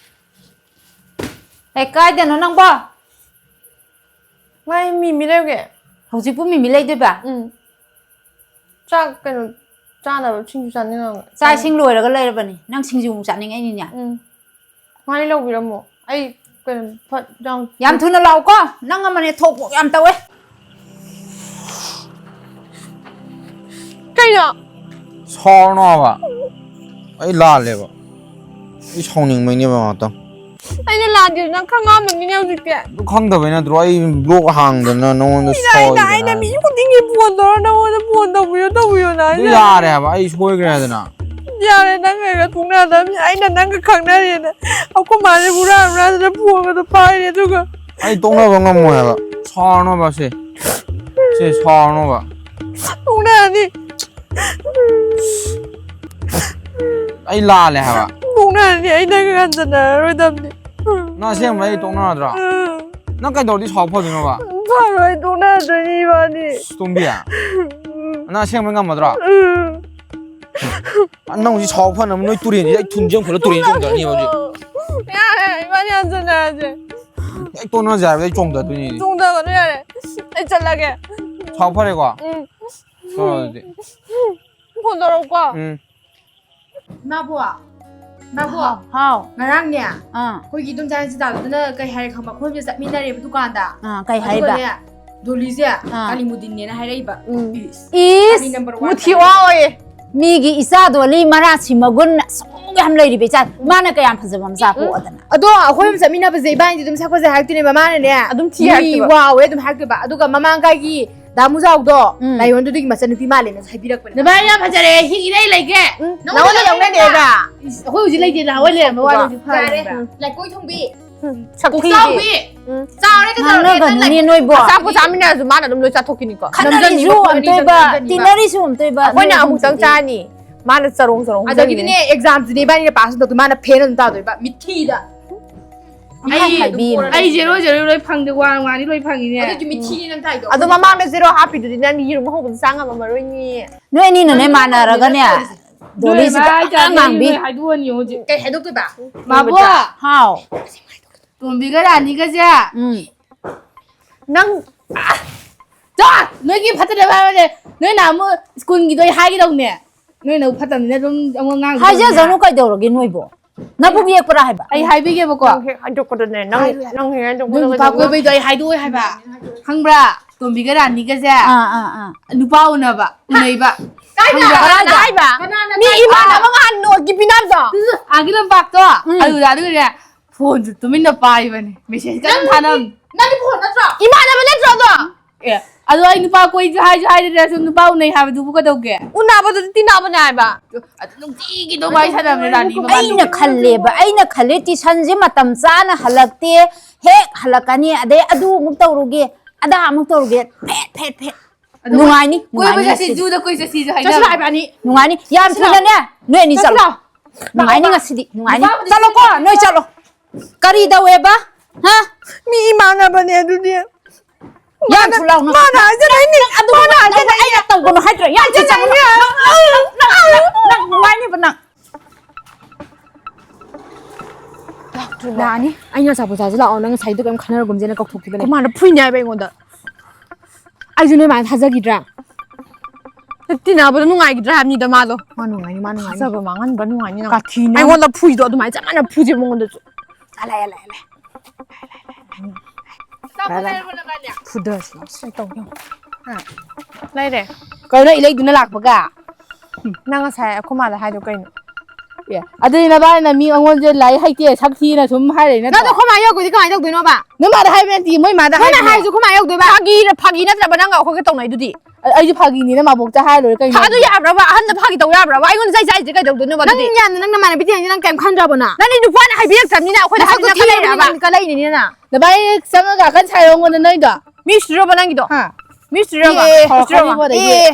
ꯑꯦ, ꯀꯥꯏꯗꯅꯣ ꯅꯪꯕꯣ? ꯃꯥꯏ ꯃꯤꯃꯤ ꯂꯩꯔꯨꯒꯦ꯫ ꯍꯧꯖꯤꯛꯄꯨ ꯃꯤꯃꯤ ꯂꯩꯗꯣꯏꯕ? ꯎꯝ꯫ ꯆꯥꯛ ꯀꯩꯅꯣ ꯆꯥꯅꯕ ꯁꯤꯡꯖꯨ ꯆꯥꯅꯤꯡꯉꯒ꯫ ꯆꯥꯛ ꯏꯁꯤꯡ ꯂꯣꯏꯔꯒ ꯂꯩꯔꯕꯅꯤ꯫ ꯅꯪ ꯁꯤꯡꯖꯨ ꯑꯃꯨꯛ ꯆꯥꯅꯤꯡꯉꯛꯏꯅꯤꯅꯦ꯫ ꯎꯝ꯫ ꯃꯥꯅꯤ ꯂꯧꯕꯤꯔꯝꯃꯣ꯫ ꯑꯩ ꯀꯩꯅꯣ ꯐꯠ ꯌꯥꯝ ꯌꯥꯝ ꯊꯨꯅ ꯂꯥꯛꯎꯀꯣ꯫ ꯅꯪ ꯑꯃꯅꯦ ꯊꯣꯛꯄ ꯌꯥꯝ ꯇꯧꯋꯦ꯫ ꯀꯩꯅꯣ? ꯁꯥꯎꯔꯅꯣ ꯍꯥꯏꯕ꯫ ꯑꯩ ꯂꯥꯜꯂꯦꯕ꯫ ꯑꯩ ꯁꯥꯎꯅꯤꯡꯕꯩꯅꯦꯕ ꯉꯥꯛꯇꯪ꯫ ꯑꯩꯅ ꯂꯥꯟꯗꯦ, ꯅꯪ ꯈꯪꯉꯝꯃꯅꯤꯅꯦ ꯍꯧꯖꯤꯛꯇꯤ꯫ ꯑꯗꯨ ꯈꯪꯗꯕꯩ ꯅꯠꯇ꯭ꯔꯣ ꯑꯩ ꯕ꯭ꯂꯣꯛ ꯍꯥꯡꯗꯅ ꯅꯉꯣꯟꯗ ꯑꯩꯅ, ꯑꯩꯅ, ꯁꯥꯎꯔꯤꯗꯣ? ꯑꯩꯅ ꯃꯤ ꯈꯨꯗꯤꯡꯒꯤ ꯐꯣꯟ ꯇꯧꯔ ꯅꯉꯣꯟꯗ ꯐꯣꯟ ꯇꯧꯕꯤꯌꯣ, ꯇꯧꯕꯤꯌꯣꯅ ꯑꯗꯨ ꯍꯥꯏꯁꯦ꯫ ꯌꯥꯔꯦ ꯍꯥꯏꯕ, ꯑꯩ ꯁꯣꯏꯈ꯭ꯔꯦ ꯍꯥꯏꯗꯅ꯫ ꯌꯥꯔꯦ, ꯅꯪ ꯑꯩꯒ ꯇꯣꯛꯅꯗꯕꯅꯤ꯫ ꯑꯩꯅ ꯅꯪꯒ ꯈꯪꯅꯔꯦꯅ ꯑꯩꯈꯣꯏ ꯃꯥꯁꯦ ꯍꯨꯔꯥꯟ ꯍꯨꯔꯥꯟꯗꯅ ꯐꯣꯟꯒꯗꯣ ꯄꯥꯏꯔꯦ, ꯑꯗꯨꯒ ꯑꯩ ꯇꯣꯛꯅꯕ ꯉꯝꯃꯣꯏ ꯍꯥꯏꯕ꯫ ꯁꯥꯎꯔꯅꯣꯕ ꯁꯦ꯫ ꯁꯦ, ꯁꯥꯎꯔꯅꯣꯕ꯫ ꯇꯣꯛꯅꯔꯅꯤ꯫ ꯑꯩ ꯂꯥꯜꯂꯦ ꯍꯥꯏꯕ꯫ ꯇꯣꯛꯅꯔꯅꯤ, ꯑꯩ ꯅꯪꯒ ꯍꯟꯖꯟꯅꯔꯔꯣꯏꯗꯕꯅꯤ꯫ ꯅꯪ ꯑꯁꯦꯡꯕ ꯑꯩ ꯇꯣꯛꯅꯔꯗ꯭ꯔꯣ? ꯎꯝ꯫ ꯅꯪ ꯀꯩꯗꯧꯔꯗꯤ ꯁꯥꯎ ꯐꯗꯣꯏꯅꯣꯕ? ꯐꯔꯣꯏ, ꯇꯣꯛꯅꯔꯗꯣꯏꯅꯤ ꯏꯕꯥꯅꯤ꯫ ꯇꯣꯝꯕꯤ, ꯎꯝ꯫ ꯅꯪ ꯑꯁꯦꯡꯕ ꯉꯝꯃꯗ꯭ꯔꯣ? ꯎꯝ꯫ ꯅꯪ ꯍꯧꯖꯤꯛ ꯁꯥꯎ ꯐꯅꯕ ꯅꯣꯏ ꯇꯨꯔꯦꯟꯁꯤꯗ ꯑꯩ ꯊꯨꯝꯁꯦ ꯑꯃꯨꯛ ꯈꯨꯜꯂ ꯇꯨꯔꯦꯟ ꯆꯣꯡꯊꯔꯅꯤ ꯍꯧꯖꯤꯛ꯫ ꯌꯥꯔꯦ, ꯏꯕꯥꯅꯤ ꯍꯟꯖꯟꯅꯔꯁꯦ꯫ ꯍꯦꯛ ꯇꯣꯛꯅꯁꯦ ꯍꯥꯏꯕꯗ ꯑꯩ ꯆꯣꯡꯊꯗꯣꯏꯅꯤ꯫ ꯆꯣꯡꯊꯒꯅꯨ, ꯌꯥꯔꯦ꯫ ꯑꯩ ꯆꯠꯂꯒꯦ꯫ ꯁꯥꯎ ꯐꯔꯦꯀꯣ? ꯎꯝ꯫ ꯆꯠꯂꯣ ꯑꯗꯨꯗꯤ꯫ ꯐꯣꯟ ꯇꯧꯔꯛꯎꯀꯣ꯫ ꯎꯝ꯫ ꯏꯃꯥꯕꯣ, ꯏꯃꯥꯕꯣ꯫ ꯍꯥꯎ, ꯍꯥꯎ꯫ ꯉꯔꯥꯡꯅꯦ, ꯑꯥ꯫ ꯑꯩꯈꯣꯏꯒꯤ ꯏꯗꯣꯝꯆꯥ ꯁꯤꯗꯥꯗꯨꯅ ꯀꯩ ꯍꯥꯏꯔꯦ ꯈꯪꯕ? ꯑꯩꯈꯣꯏ ꯍꯧꯖꯤꯛ ꯆꯠꯃꯤꯟꯅꯔꯦꯕ ꯗꯨꯀꯥꯟꯗ꯫ ꯑꯥ, ꯀꯩ ꯍꯥꯏꯕ? ꯑꯗꯨꯒꯅꯦ, ꯗꯣꯂꯤꯁꯦ ꯀꯥꯂꯤꯃꯨꯗꯤꯟꯅꯦꯅ ꯍꯥꯏꯔꯛꯏꯕ꯫ ꯏꯁ꯫ ꯏꯁ, ꯃꯨꯊꯤ ꯋꯥ ꯑꯣꯏꯌꯦ꯫ ꯃꯤꯒꯤ ꯏꯆꯥ ꯗꯣꯂꯤ ꯃꯔꯥꯁꯤ ꯃꯒꯨꯟ ꯑꯁꯨꯛ ꯌꯥꯝ ꯂꯩꯔꯤꯕ ꯏꯆꯥ, ꯃꯥꯅ ꯀꯌꯥꯝ ꯐꯖꯕ ꯃꯆꯥ ꯄꯣꯛꯑꯗꯅ꯫ ꯑꯗꯣ ꯑꯩꯈꯣꯏ ꯑꯗꯨꯝ ꯆꯠꯃꯤꯟꯅꯕꯁꯦ ꯏꯕꯥꯅꯤꯗꯤ ꯑꯗꯨꯝ ꯁꯛꯄꯁꯦ ꯍꯥꯏꯔꯛꯇꯣꯏꯅꯦꯕ, ꯃꯥꯅꯅꯦ ꯑꯗꯨꯝ ꯊꯤ ꯃꯤ ꯍꯥꯏꯔꯛꯇꯣꯏꯕ꯫ ꯋꯥ ꯑꯣꯏ ꯑꯗꯨꯝ ꯍꯥꯏꯔꯛꯇꯣꯏꯕ꯫ ꯑꯗꯨꯒ ꯃꯃꯥꯡ ꯂꯩꯀꯥꯏꯒꯤ ꯗꯥ ꯃꯨꯖꯥꯎꯗꯣ ꯎꯝ꯫ ꯂꯥꯏꯌꯣꯟꯗꯨꯗꯒꯤ ꯃꯆꯟꯅꯨꯄꯤ ꯃꯥꯜꯂꯦꯅꯁꯨ ꯍꯥꯏꯕꯤꯔꯛꯄꯅꯦ꯫ ꯅꯕꯥꯅꯤ ꯌꯥꯝ ꯐꯖꯔꯦ, ꯍꯤꯡ ꯏꯔꯩ ꯂꯩꯒꯦ꯫ ꯎꯝ, ꯅꯉꯣꯟꯗ ꯅꯉꯣꯟꯗ ꯌꯧꯅꯗꯦꯗ꯫ ꯏꯁ, ꯑꯩꯈꯣꯏ ꯍꯧꯖꯤꯛ ꯂꯩꯇꯦ, ꯅꯍꯥꯟꯋꯥꯏ ꯂꯩꯔꯝꯕ ꯋꯥꯅꯤ, ꯍꯧꯖꯤꯛ ꯌꯥꯔꯦ꯫ ꯐꯪꯉꯦ꯫ ꯂꯩꯀꯣꯏ ꯊꯣꯡꯕꯤ꯫ ꯁꯛꯊꯤꯕꯤ꯫ ꯄꯨꯛꯆꯥꯎꯕꯤ꯫ ꯎꯝ꯫ ꯆꯥꯎꯔꯦ ꯀꯩꯗꯧꯔꯒꯦ? ꯉꯥꯡꯅꯒꯅꯨꯅꯦ ꯅꯣꯏꯕꯣ꯫ ꯑꯆꯥꯄꯣꯠ ꯆꯥꯃꯤꯟꯅꯔꯁꯨ ꯃꯥꯅ ꯑꯗꯨꯝ ꯂꯣꯏ ꯆꯥꯊꯣꯛꯈꯤꯅꯤꯀꯣ꯫ ꯈꯠꯅꯔꯤꯁꯨ ꯅꯝꯖꯟꯕꯤꯕ, ꯑꯝꯇꯣꯏꯕ, ꯈꯣꯠꯅꯕꯤꯕ꯫ ꯇꯤꯟꯅꯔꯤꯁꯨ ꯑꯝꯇꯣꯏꯕ꯫ ꯑꯩꯈꯣꯏꯅ ꯑꯃꯨꯛꯇꯪ ꯆꯥꯅꯤ꯫ ꯃꯥꯅ ꯆꯔꯣꯡ ꯆꯔꯣꯡ ꯆꯪꯉꯤꯅꯦ꯫ ꯑꯗꯒꯤꯗꯤꯅꯦ, ꯑꯦꯛꯖꯥꯝꯁꯤꯗꯤ ꯏꯕꯥꯅꯤꯅ ꯄꯥꯁ ꯇꯧꯗꯣꯏ, ꯃꯥꯅ ꯐꯦꯜ ꯑꯗꯨꯝ ꯇꯥꯗꯣꯏꯕ꯫ ꯃꯤꯊꯤꯗ꯫ ꯑꯩ, ꯍꯥꯏꯕꯤ ꯑꯃ꯫ ꯑꯩ ꯖꯦꯔꯣ ꯖꯦꯔꯣ ꯂꯣꯏ ꯐꯪꯗꯦ, ꯋꯥꯡ ꯋꯥꯡꯗꯤ ꯂꯣꯏ ꯐꯪꯉꯤꯅꯦ꯫ ꯑꯗꯨꯗꯤ ꯃꯤꯊꯤꯅꯦ ꯅꯪ ꯇꯥꯏꯗꯣ꯫ ꯑꯗꯣ ꯃꯃꯥꯡꯗ ꯖꯦꯔꯣ ꯍꯥꯞꯄꯤꯗꯨꯗꯤ ꯅꯪ ꯌꯦꯔꯨꯝ ꯍꯧꯕꯗ ꯆꯥ ꯉꯝꯃꯝꯃꯔꯣꯏꯅꯦ꯫ ꯅꯣꯏ ꯑꯅꯤꯅꯅꯦ ꯃꯥꯟꯅꯔꯒꯅꯦ꯫ ꯗꯣꯂꯤꯁꯤ ꯅꯣꯏ ꯀꯟꯅ ꯉꯥꯡꯕꯤ꯫ ꯅꯣꯏ ꯍꯥꯏꯗꯣꯛꯑꯅꯤ ꯍꯧꯖꯤꯛ꯫ ꯀꯩ ꯍꯥꯏꯗꯣꯛꯇꯣꯏꯕ? ꯃꯥꯕꯣ! ꯍꯥꯎ꯫ ꯇꯣꯝꯕꯤꯒ ꯔꯥꯅꯤꯒꯁꯦ꯫ ꯎꯝ꯫ ꯅꯪ, ꯆꯣ! ꯅꯣꯏꯒꯤ ꯐꯠꯇꯅꯕ ꯍꯥꯏꯕꯅꯦ꯫ ꯅꯣꯏ ꯅꯍꯥꯟꯃꯨꯛ ꯁ꯭ꯀꯨꯜꯒꯤꯗꯣ ꯑꯩ ꯍꯥꯏꯒꯗꯧꯅꯦ꯫ ꯅꯣꯏꯅ ꯐꯠꯇꯕꯅꯤꯅ ꯑꯗꯨꯝ ꯑꯃꯨꯛ ꯉꯥꯡꯗꯣꯏꯅꯦ꯫ ꯍꯥꯏꯖꯁꯅꯨ ꯀꯩꯗꯧꯔꯒꯦ ꯅꯣꯏꯕꯣ? ꯅꯕꯨꯛ ꯌꯦꯛꯄ꯭ꯔꯥ ꯍꯥꯏꯕ? ꯑꯩ ꯍꯥꯏꯕꯤꯒꯦꯕꯀꯣ꯫ ꯅꯪ ꯍꯦꯛ ꯍꯥꯏꯗꯣꯛꯄꯗꯅꯦ, ꯅꯪ, ꯍꯥꯏꯔꯣꯏ, ꯍꯥꯏꯔꯣꯏ꯫ ꯅꯪ ꯍꯦꯛ ꯅꯣꯏ ꯍꯥꯏꯗꯣꯛꯄꯗ ꯅꯨꯄꯥ ꯀꯩꯅꯣ ꯀꯣꯏꯕꯩꯗꯣ ꯑꯩ ꯍꯥꯏꯗꯣꯛꯑꯣꯏ ꯍꯥꯏꯕ꯫ ꯈꯪꯕ꯭ꯔꯥ? ꯇꯣꯝꯕꯤꯒ ꯔꯥꯅꯤꯒꯁꯦ ꯑꯥ, ꯑꯥ, ꯑꯥ꯫ ꯅꯨꯄꯥ ꯎꯅꯕ, ꯎꯅꯩꯕ꯫ ꯀꯥꯏꯗ? ꯈꯪꯕ꯭ꯔꯥ? ꯀꯅꯥꯅ ꯍꯥꯏꯕ? ꯀꯅꯥꯅ ꯃꯤ ꯍꯥꯏꯕ? ꯏꯃꯥꯟꯅꯕ ꯉꯍꯥꯟ ꯅꯣꯠꯀꯤ ꯄꯤꯅꯕꯗꯣ꯫ ꯑꯥꯒꯤ ꯂꯝꯄꯥꯛꯇꯣ꯫ ꯎꯝ꯫ ꯑꯗꯨꯗ, ꯑꯗꯨꯒꯅꯦ, ꯐꯣꯟꯁꯨ ꯇꯨꯃꯤꯟꯅ ꯄꯥꯏꯕꯅꯦ꯫ ꯃꯦꯁꯦꯖ ꯀꯟꯅ ꯊꯥꯅꯕꯅꯦ꯫ ꯅꯪꯒꯤ ꯐꯣꯟ ꯅꯠꯇ꯭ꯔꯣ? ꯏꯃꯥꯟꯅꯕ ꯅꯠꯇ꯭ꯔꯣ ꯑꯗꯣ? ꯑꯦ, ꯑꯗꯣ ꯑꯩ ꯅꯨꯄꯥ ꯀꯣꯏꯁꯨ ꯍꯥꯏꯁꯨ ꯍꯥꯏꯗꯅ ꯁꯨꯝ ꯅꯨꯄꯥ ꯎꯅꯩ ꯍꯥꯏꯕꯗꯨꯕꯨ ꯀꯩꯗꯧꯒꯦ? ꯎꯅꯕꯗꯨꯗꯤ ꯇꯤꯟꯅꯕꯅꯦ ꯍꯥꯏꯕ꯫ ꯑꯗꯨ ꯅꯨꯡꯇꯤꯒꯤꯗꯣ ꯋꯥꯔꯤ ꯁꯥꯟꯅꯕꯅꯦ ꯔꯥꯅꯤ ꯃꯕꯥꯅꯤ꯫ ꯑꯩꯅ ꯈꯜꯂꯦꯕ, ꯑꯩꯅ ꯈꯜꯂꯦ tuitionꯁꯦ ꯃꯇꯝ ꯆꯥꯅ ꯍꯜꯂꯛꯇꯦ, ꯍꯦꯛ ꯍꯜꯂꯛꯀꯅꯤ, ꯑꯗꯩ ꯑꯗꯨ ꯑꯃꯨꯛ ꯇꯧꯔꯨꯒꯦ, ꯑꯗꯥ ꯑꯃꯨꯛ ꯇꯧꯔꯨꯒꯦ, ꯐꯦꯠ, ꯐꯦꯠ, ꯐꯦꯠ꯫ ꯑꯗꯨ ꯅꯨꯡꯉꯥꯏꯅꯤ, ꯀꯣꯏꯕ ꯅꯨꯡꯉꯥꯏꯅꯤ ꯆꯠꯁꯤ, ꯉꯁꯤꯗꯤ꯫ ꯖꯨꯗ ꯀꯣꯏ ꯆꯠꯁꯤꯁꯨ ꯍꯥꯏꯅꯕꯅꯦ꯫ ꯆꯠꯁꯤ ꯂꯥꯛꯑꯣ ꯏꯕꯥꯅꯤ꯫ ꯅꯨꯡꯉꯥꯏꯅꯤ꯫ ꯌꯥꯝ ꯆꯠꯁꯤ ꯂꯥꯛꯑꯣ꯫ ꯊꯨꯅꯅꯦ, ꯅꯣꯏ ꯑꯅꯤ ꯆꯠꯁꯤ ꯆꯠꯂꯣ꯫ ꯂꯥꯛꯑꯣ꯫ ꯅꯨꯡꯉꯥꯏꯅꯤ ꯉꯁꯤꯗꯤ, ꯅꯨꯡꯉꯥꯏꯅꯤ꯫ ꯅꯨꯄꯥꯕꯨꯗꯤ ꯆꯠꯂꯣꯀꯣ, ꯅꯣꯏ ꯆꯠꯂꯣ꯫ ꯀꯔꯤ ꯇꯧꯋꯦꯕ? ꯍꯥ? ꯃꯤ ꯏꯃꯥꯟꯅꯕꯅꯦ ꯑꯗꯨꯗꯤ꯫ ꯌꯥꯝ ꯊꯨ ꯂꯥꯎꯅ꯫ ꯃꯥꯅ ꯍꯥꯏꯖꯜꯂꯛꯏꯅꯦ꯫ ꯑꯗꯨ ꯃꯥꯅ ꯅꯪ ꯍꯥꯏꯖꯜꯂꯛꯏꯅꯦ꯫ ꯑꯩꯅ ꯇꯧꯒꯅꯨ ꯍꯥꯏꯗ꯭ꯔꯣ? ꯌꯥꯝ ꯊꯨ ꯆꯪꯉꯨ꯫ ꯍꯥꯏꯖꯜꯂꯛꯏꯅꯦ꯫ ꯅꯪ, ꯅꯪ, ꯅꯪ, ꯅꯪ ꯅꯨꯡꯉꯥꯏꯅꯤꯕ ꯅꯪ꯫ ꯂꯥꯛꯑꯅꯤ꯫ ꯑꯩꯅ ꯑꯆꯥꯄꯣꯠ ꯆꯥꯁꯤ ꯂꯥꯛꯑꯣ꯫ ꯅꯪ ꯉꯁꯥꯏꯗꯣ ꯀꯩꯝ ꯈꯟꯅꯔꯒꯨꯝꯁꯦꯅ ꯀꯧꯊꯣꯛꯈꯤꯕꯅꯦ꯫ ꯀꯃꯥꯏꯅ ꯐꯨꯏꯅꯦ ꯍꯥꯏꯕ ꯑꯩꯉꯣꯟꯗ? ꯑꯩꯁꯨ ꯅꯣꯏ ꯃꯥꯅ ꯊꯥꯖꯈꯤꯗ꯭ꯔꯥ? ꯇꯤꯟꯅꯕꯗꯣ ꯅꯨꯡꯉꯥꯏꯈꯤꯗ꯭ꯔꯥ ꯍꯥꯏꯕꯅꯤꯗ ꯃꯥꯗꯣ꯫ ꯃꯥ ꯅꯨꯡꯉꯥꯏꯅꯤ, ꯃꯥ ꯅꯨꯡꯉꯥꯏꯅꯤ꯫ ꯊꯥꯖꯕ ꯃꯥꯡꯍꯟꯕ ꯅꯨꯡꯉꯥꯏꯅꯤ ꯅꯪ꯫ ꯀꯥꯊꯤꯅ꯫ ꯑꯩꯉꯣꯟꯗ ꯐꯨꯏꯗꯣ ꯑꯗꯨꯃꯥꯏꯅ ꯆꯞ ꯃꯥꯟꯅ ꯐꯨꯁꯦ ꯃꯉꯣꯟꯗꯁꯨ꯫ ꯆꯥꯂꯦ, ꯆꯥꯂꯦ, ꯆꯥꯂꯦ꯫ ꯐꯨꯗꯁꯤ꯫ ꯁꯤ ꯇꯧ ꯌꯦꯡꯉꯣ꯫ ꯂꯩꯔꯦ꯫ ꯀꯩꯅꯣ ꯏꯂꯩꯗꯨꯅ ꯂꯥꯛꯄꯒ? ꯅꯪ ꯉꯁꯥꯏ ꯑꯩꯈꯣꯏ ꯃꯥꯗ ꯍꯥꯏꯗꯣ ꯀꯩꯅꯣ? ꯑꯦ ꯑꯗꯨꯗꯤ ꯅꯕꯥꯅꯤꯅ ꯃꯤ ꯑꯩꯉꯣꯟꯁꯦ ꯂꯥꯏꯔꯤꯛ ꯍꯩꯇꯦ ꯁꯛ ꯊꯤꯅ ꯁꯨꯝ ꯍꯥꯏꯔꯛꯏ ꯅꯠꯇ꯭ꯔꯣ? ꯅꯪꯗꯣ ꯑꯩꯈꯣꯏ ꯃꯥ ꯌꯧꯔꯛꯄꯗꯤ ꯀꯃꯥꯏꯅ ꯇꯧꯗꯣꯏꯅꯣꯕ? ꯅꯣꯏ ꯃꯥꯗ ꯍꯥꯏꯕ ꯅꯠꯇꯦ, ꯃꯣꯏ ꯃꯥꯗ ꯃꯣꯏꯅ ꯍꯥꯏꯕꯅꯦ꯫ ꯍꯥꯏꯔꯁꯨ ꯑꯩꯈꯣꯏ ꯃꯥ ꯌꯧꯗꯣꯏꯕ? ꯐꯥꯒꯤ ꯐꯥꯒꯤ ꯅꯠꯇ꯭ꯔꯕ ꯅꯪꯒ ꯑꯩꯈꯣꯏꯒ ꯇꯧꯅꯩꯗꯨꯗꯤ? ꯑꯩꯁꯨ ꯐꯥꯒꯤꯅꯤꯅ ꯃꯥꯕꯣꯛꯇ ꯍꯥꯏꯔ ꯂꯣꯏꯔꯦ ꯀꯩꯅꯣ? ꯑꯗꯨ ꯌꯥꯕ꯭ꯔꯕ? ꯑꯍꯟꯗ ꯐꯥꯒꯤ ꯇꯧ ꯌꯥꯕ꯭ꯔꯕ? ꯑꯩꯉꯣꯟꯗ ꯆꯩ ꯆꯥꯏꯁꯦ ꯀꯩꯗꯧꯗꯣꯏꯅꯣꯕ ꯅꯪ ꯑꯗꯨꯗꯤ? ꯌꯥꯝꯅ ꯅꯪ ꯅꯃꯥꯟꯅꯕꯤ ꯇꯤꯟꯅꯩꯁꯦ ꯅꯪ ꯀꯩꯝ ꯈꯟꯗ꯭ꯔꯕꯣ ꯅꯪ? ꯅꯪꯗꯤ ꯅꯨꯄꯥꯅ ꯍꯥꯏꯕꯤꯔꯛꯇꯕꯅꯤꯅ ꯑꯩꯈꯣꯏꯗ ꯅꯁꯛꯇꯨ ꯍꯥꯏꯕꯤꯔꯛꯇꯕ ꯊꯤꯔꯕꯅꯤꯅ ꯂꯩꯔꯕ? ꯅꯪ ꯀ ꯂꯩꯅꯤꯅ ꯅꯪ? ꯅꯕꯥꯅꯤ ꯆꯪꯉꯒ ꯀꯟ ꯁꯥꯏꯔꯣ ꯑꯩꯉꯣꯟꯗ ꯅꯣꯏꯗꯣ? ꯃꯤ ꯁꯨꯔꯕ ꯅꯪꯒꯤꯗꯣ? ꯍꯥ? ꯃꯤ ꯁꯨꯔꯕ? ꯑꯦ, ꯁꯨꯔꯕ? ꯍꯧꯔꯛꯀꯅꯤꯀꯣ ꯑꯗꯩꯗꯤ꯫ ꯑꯦ.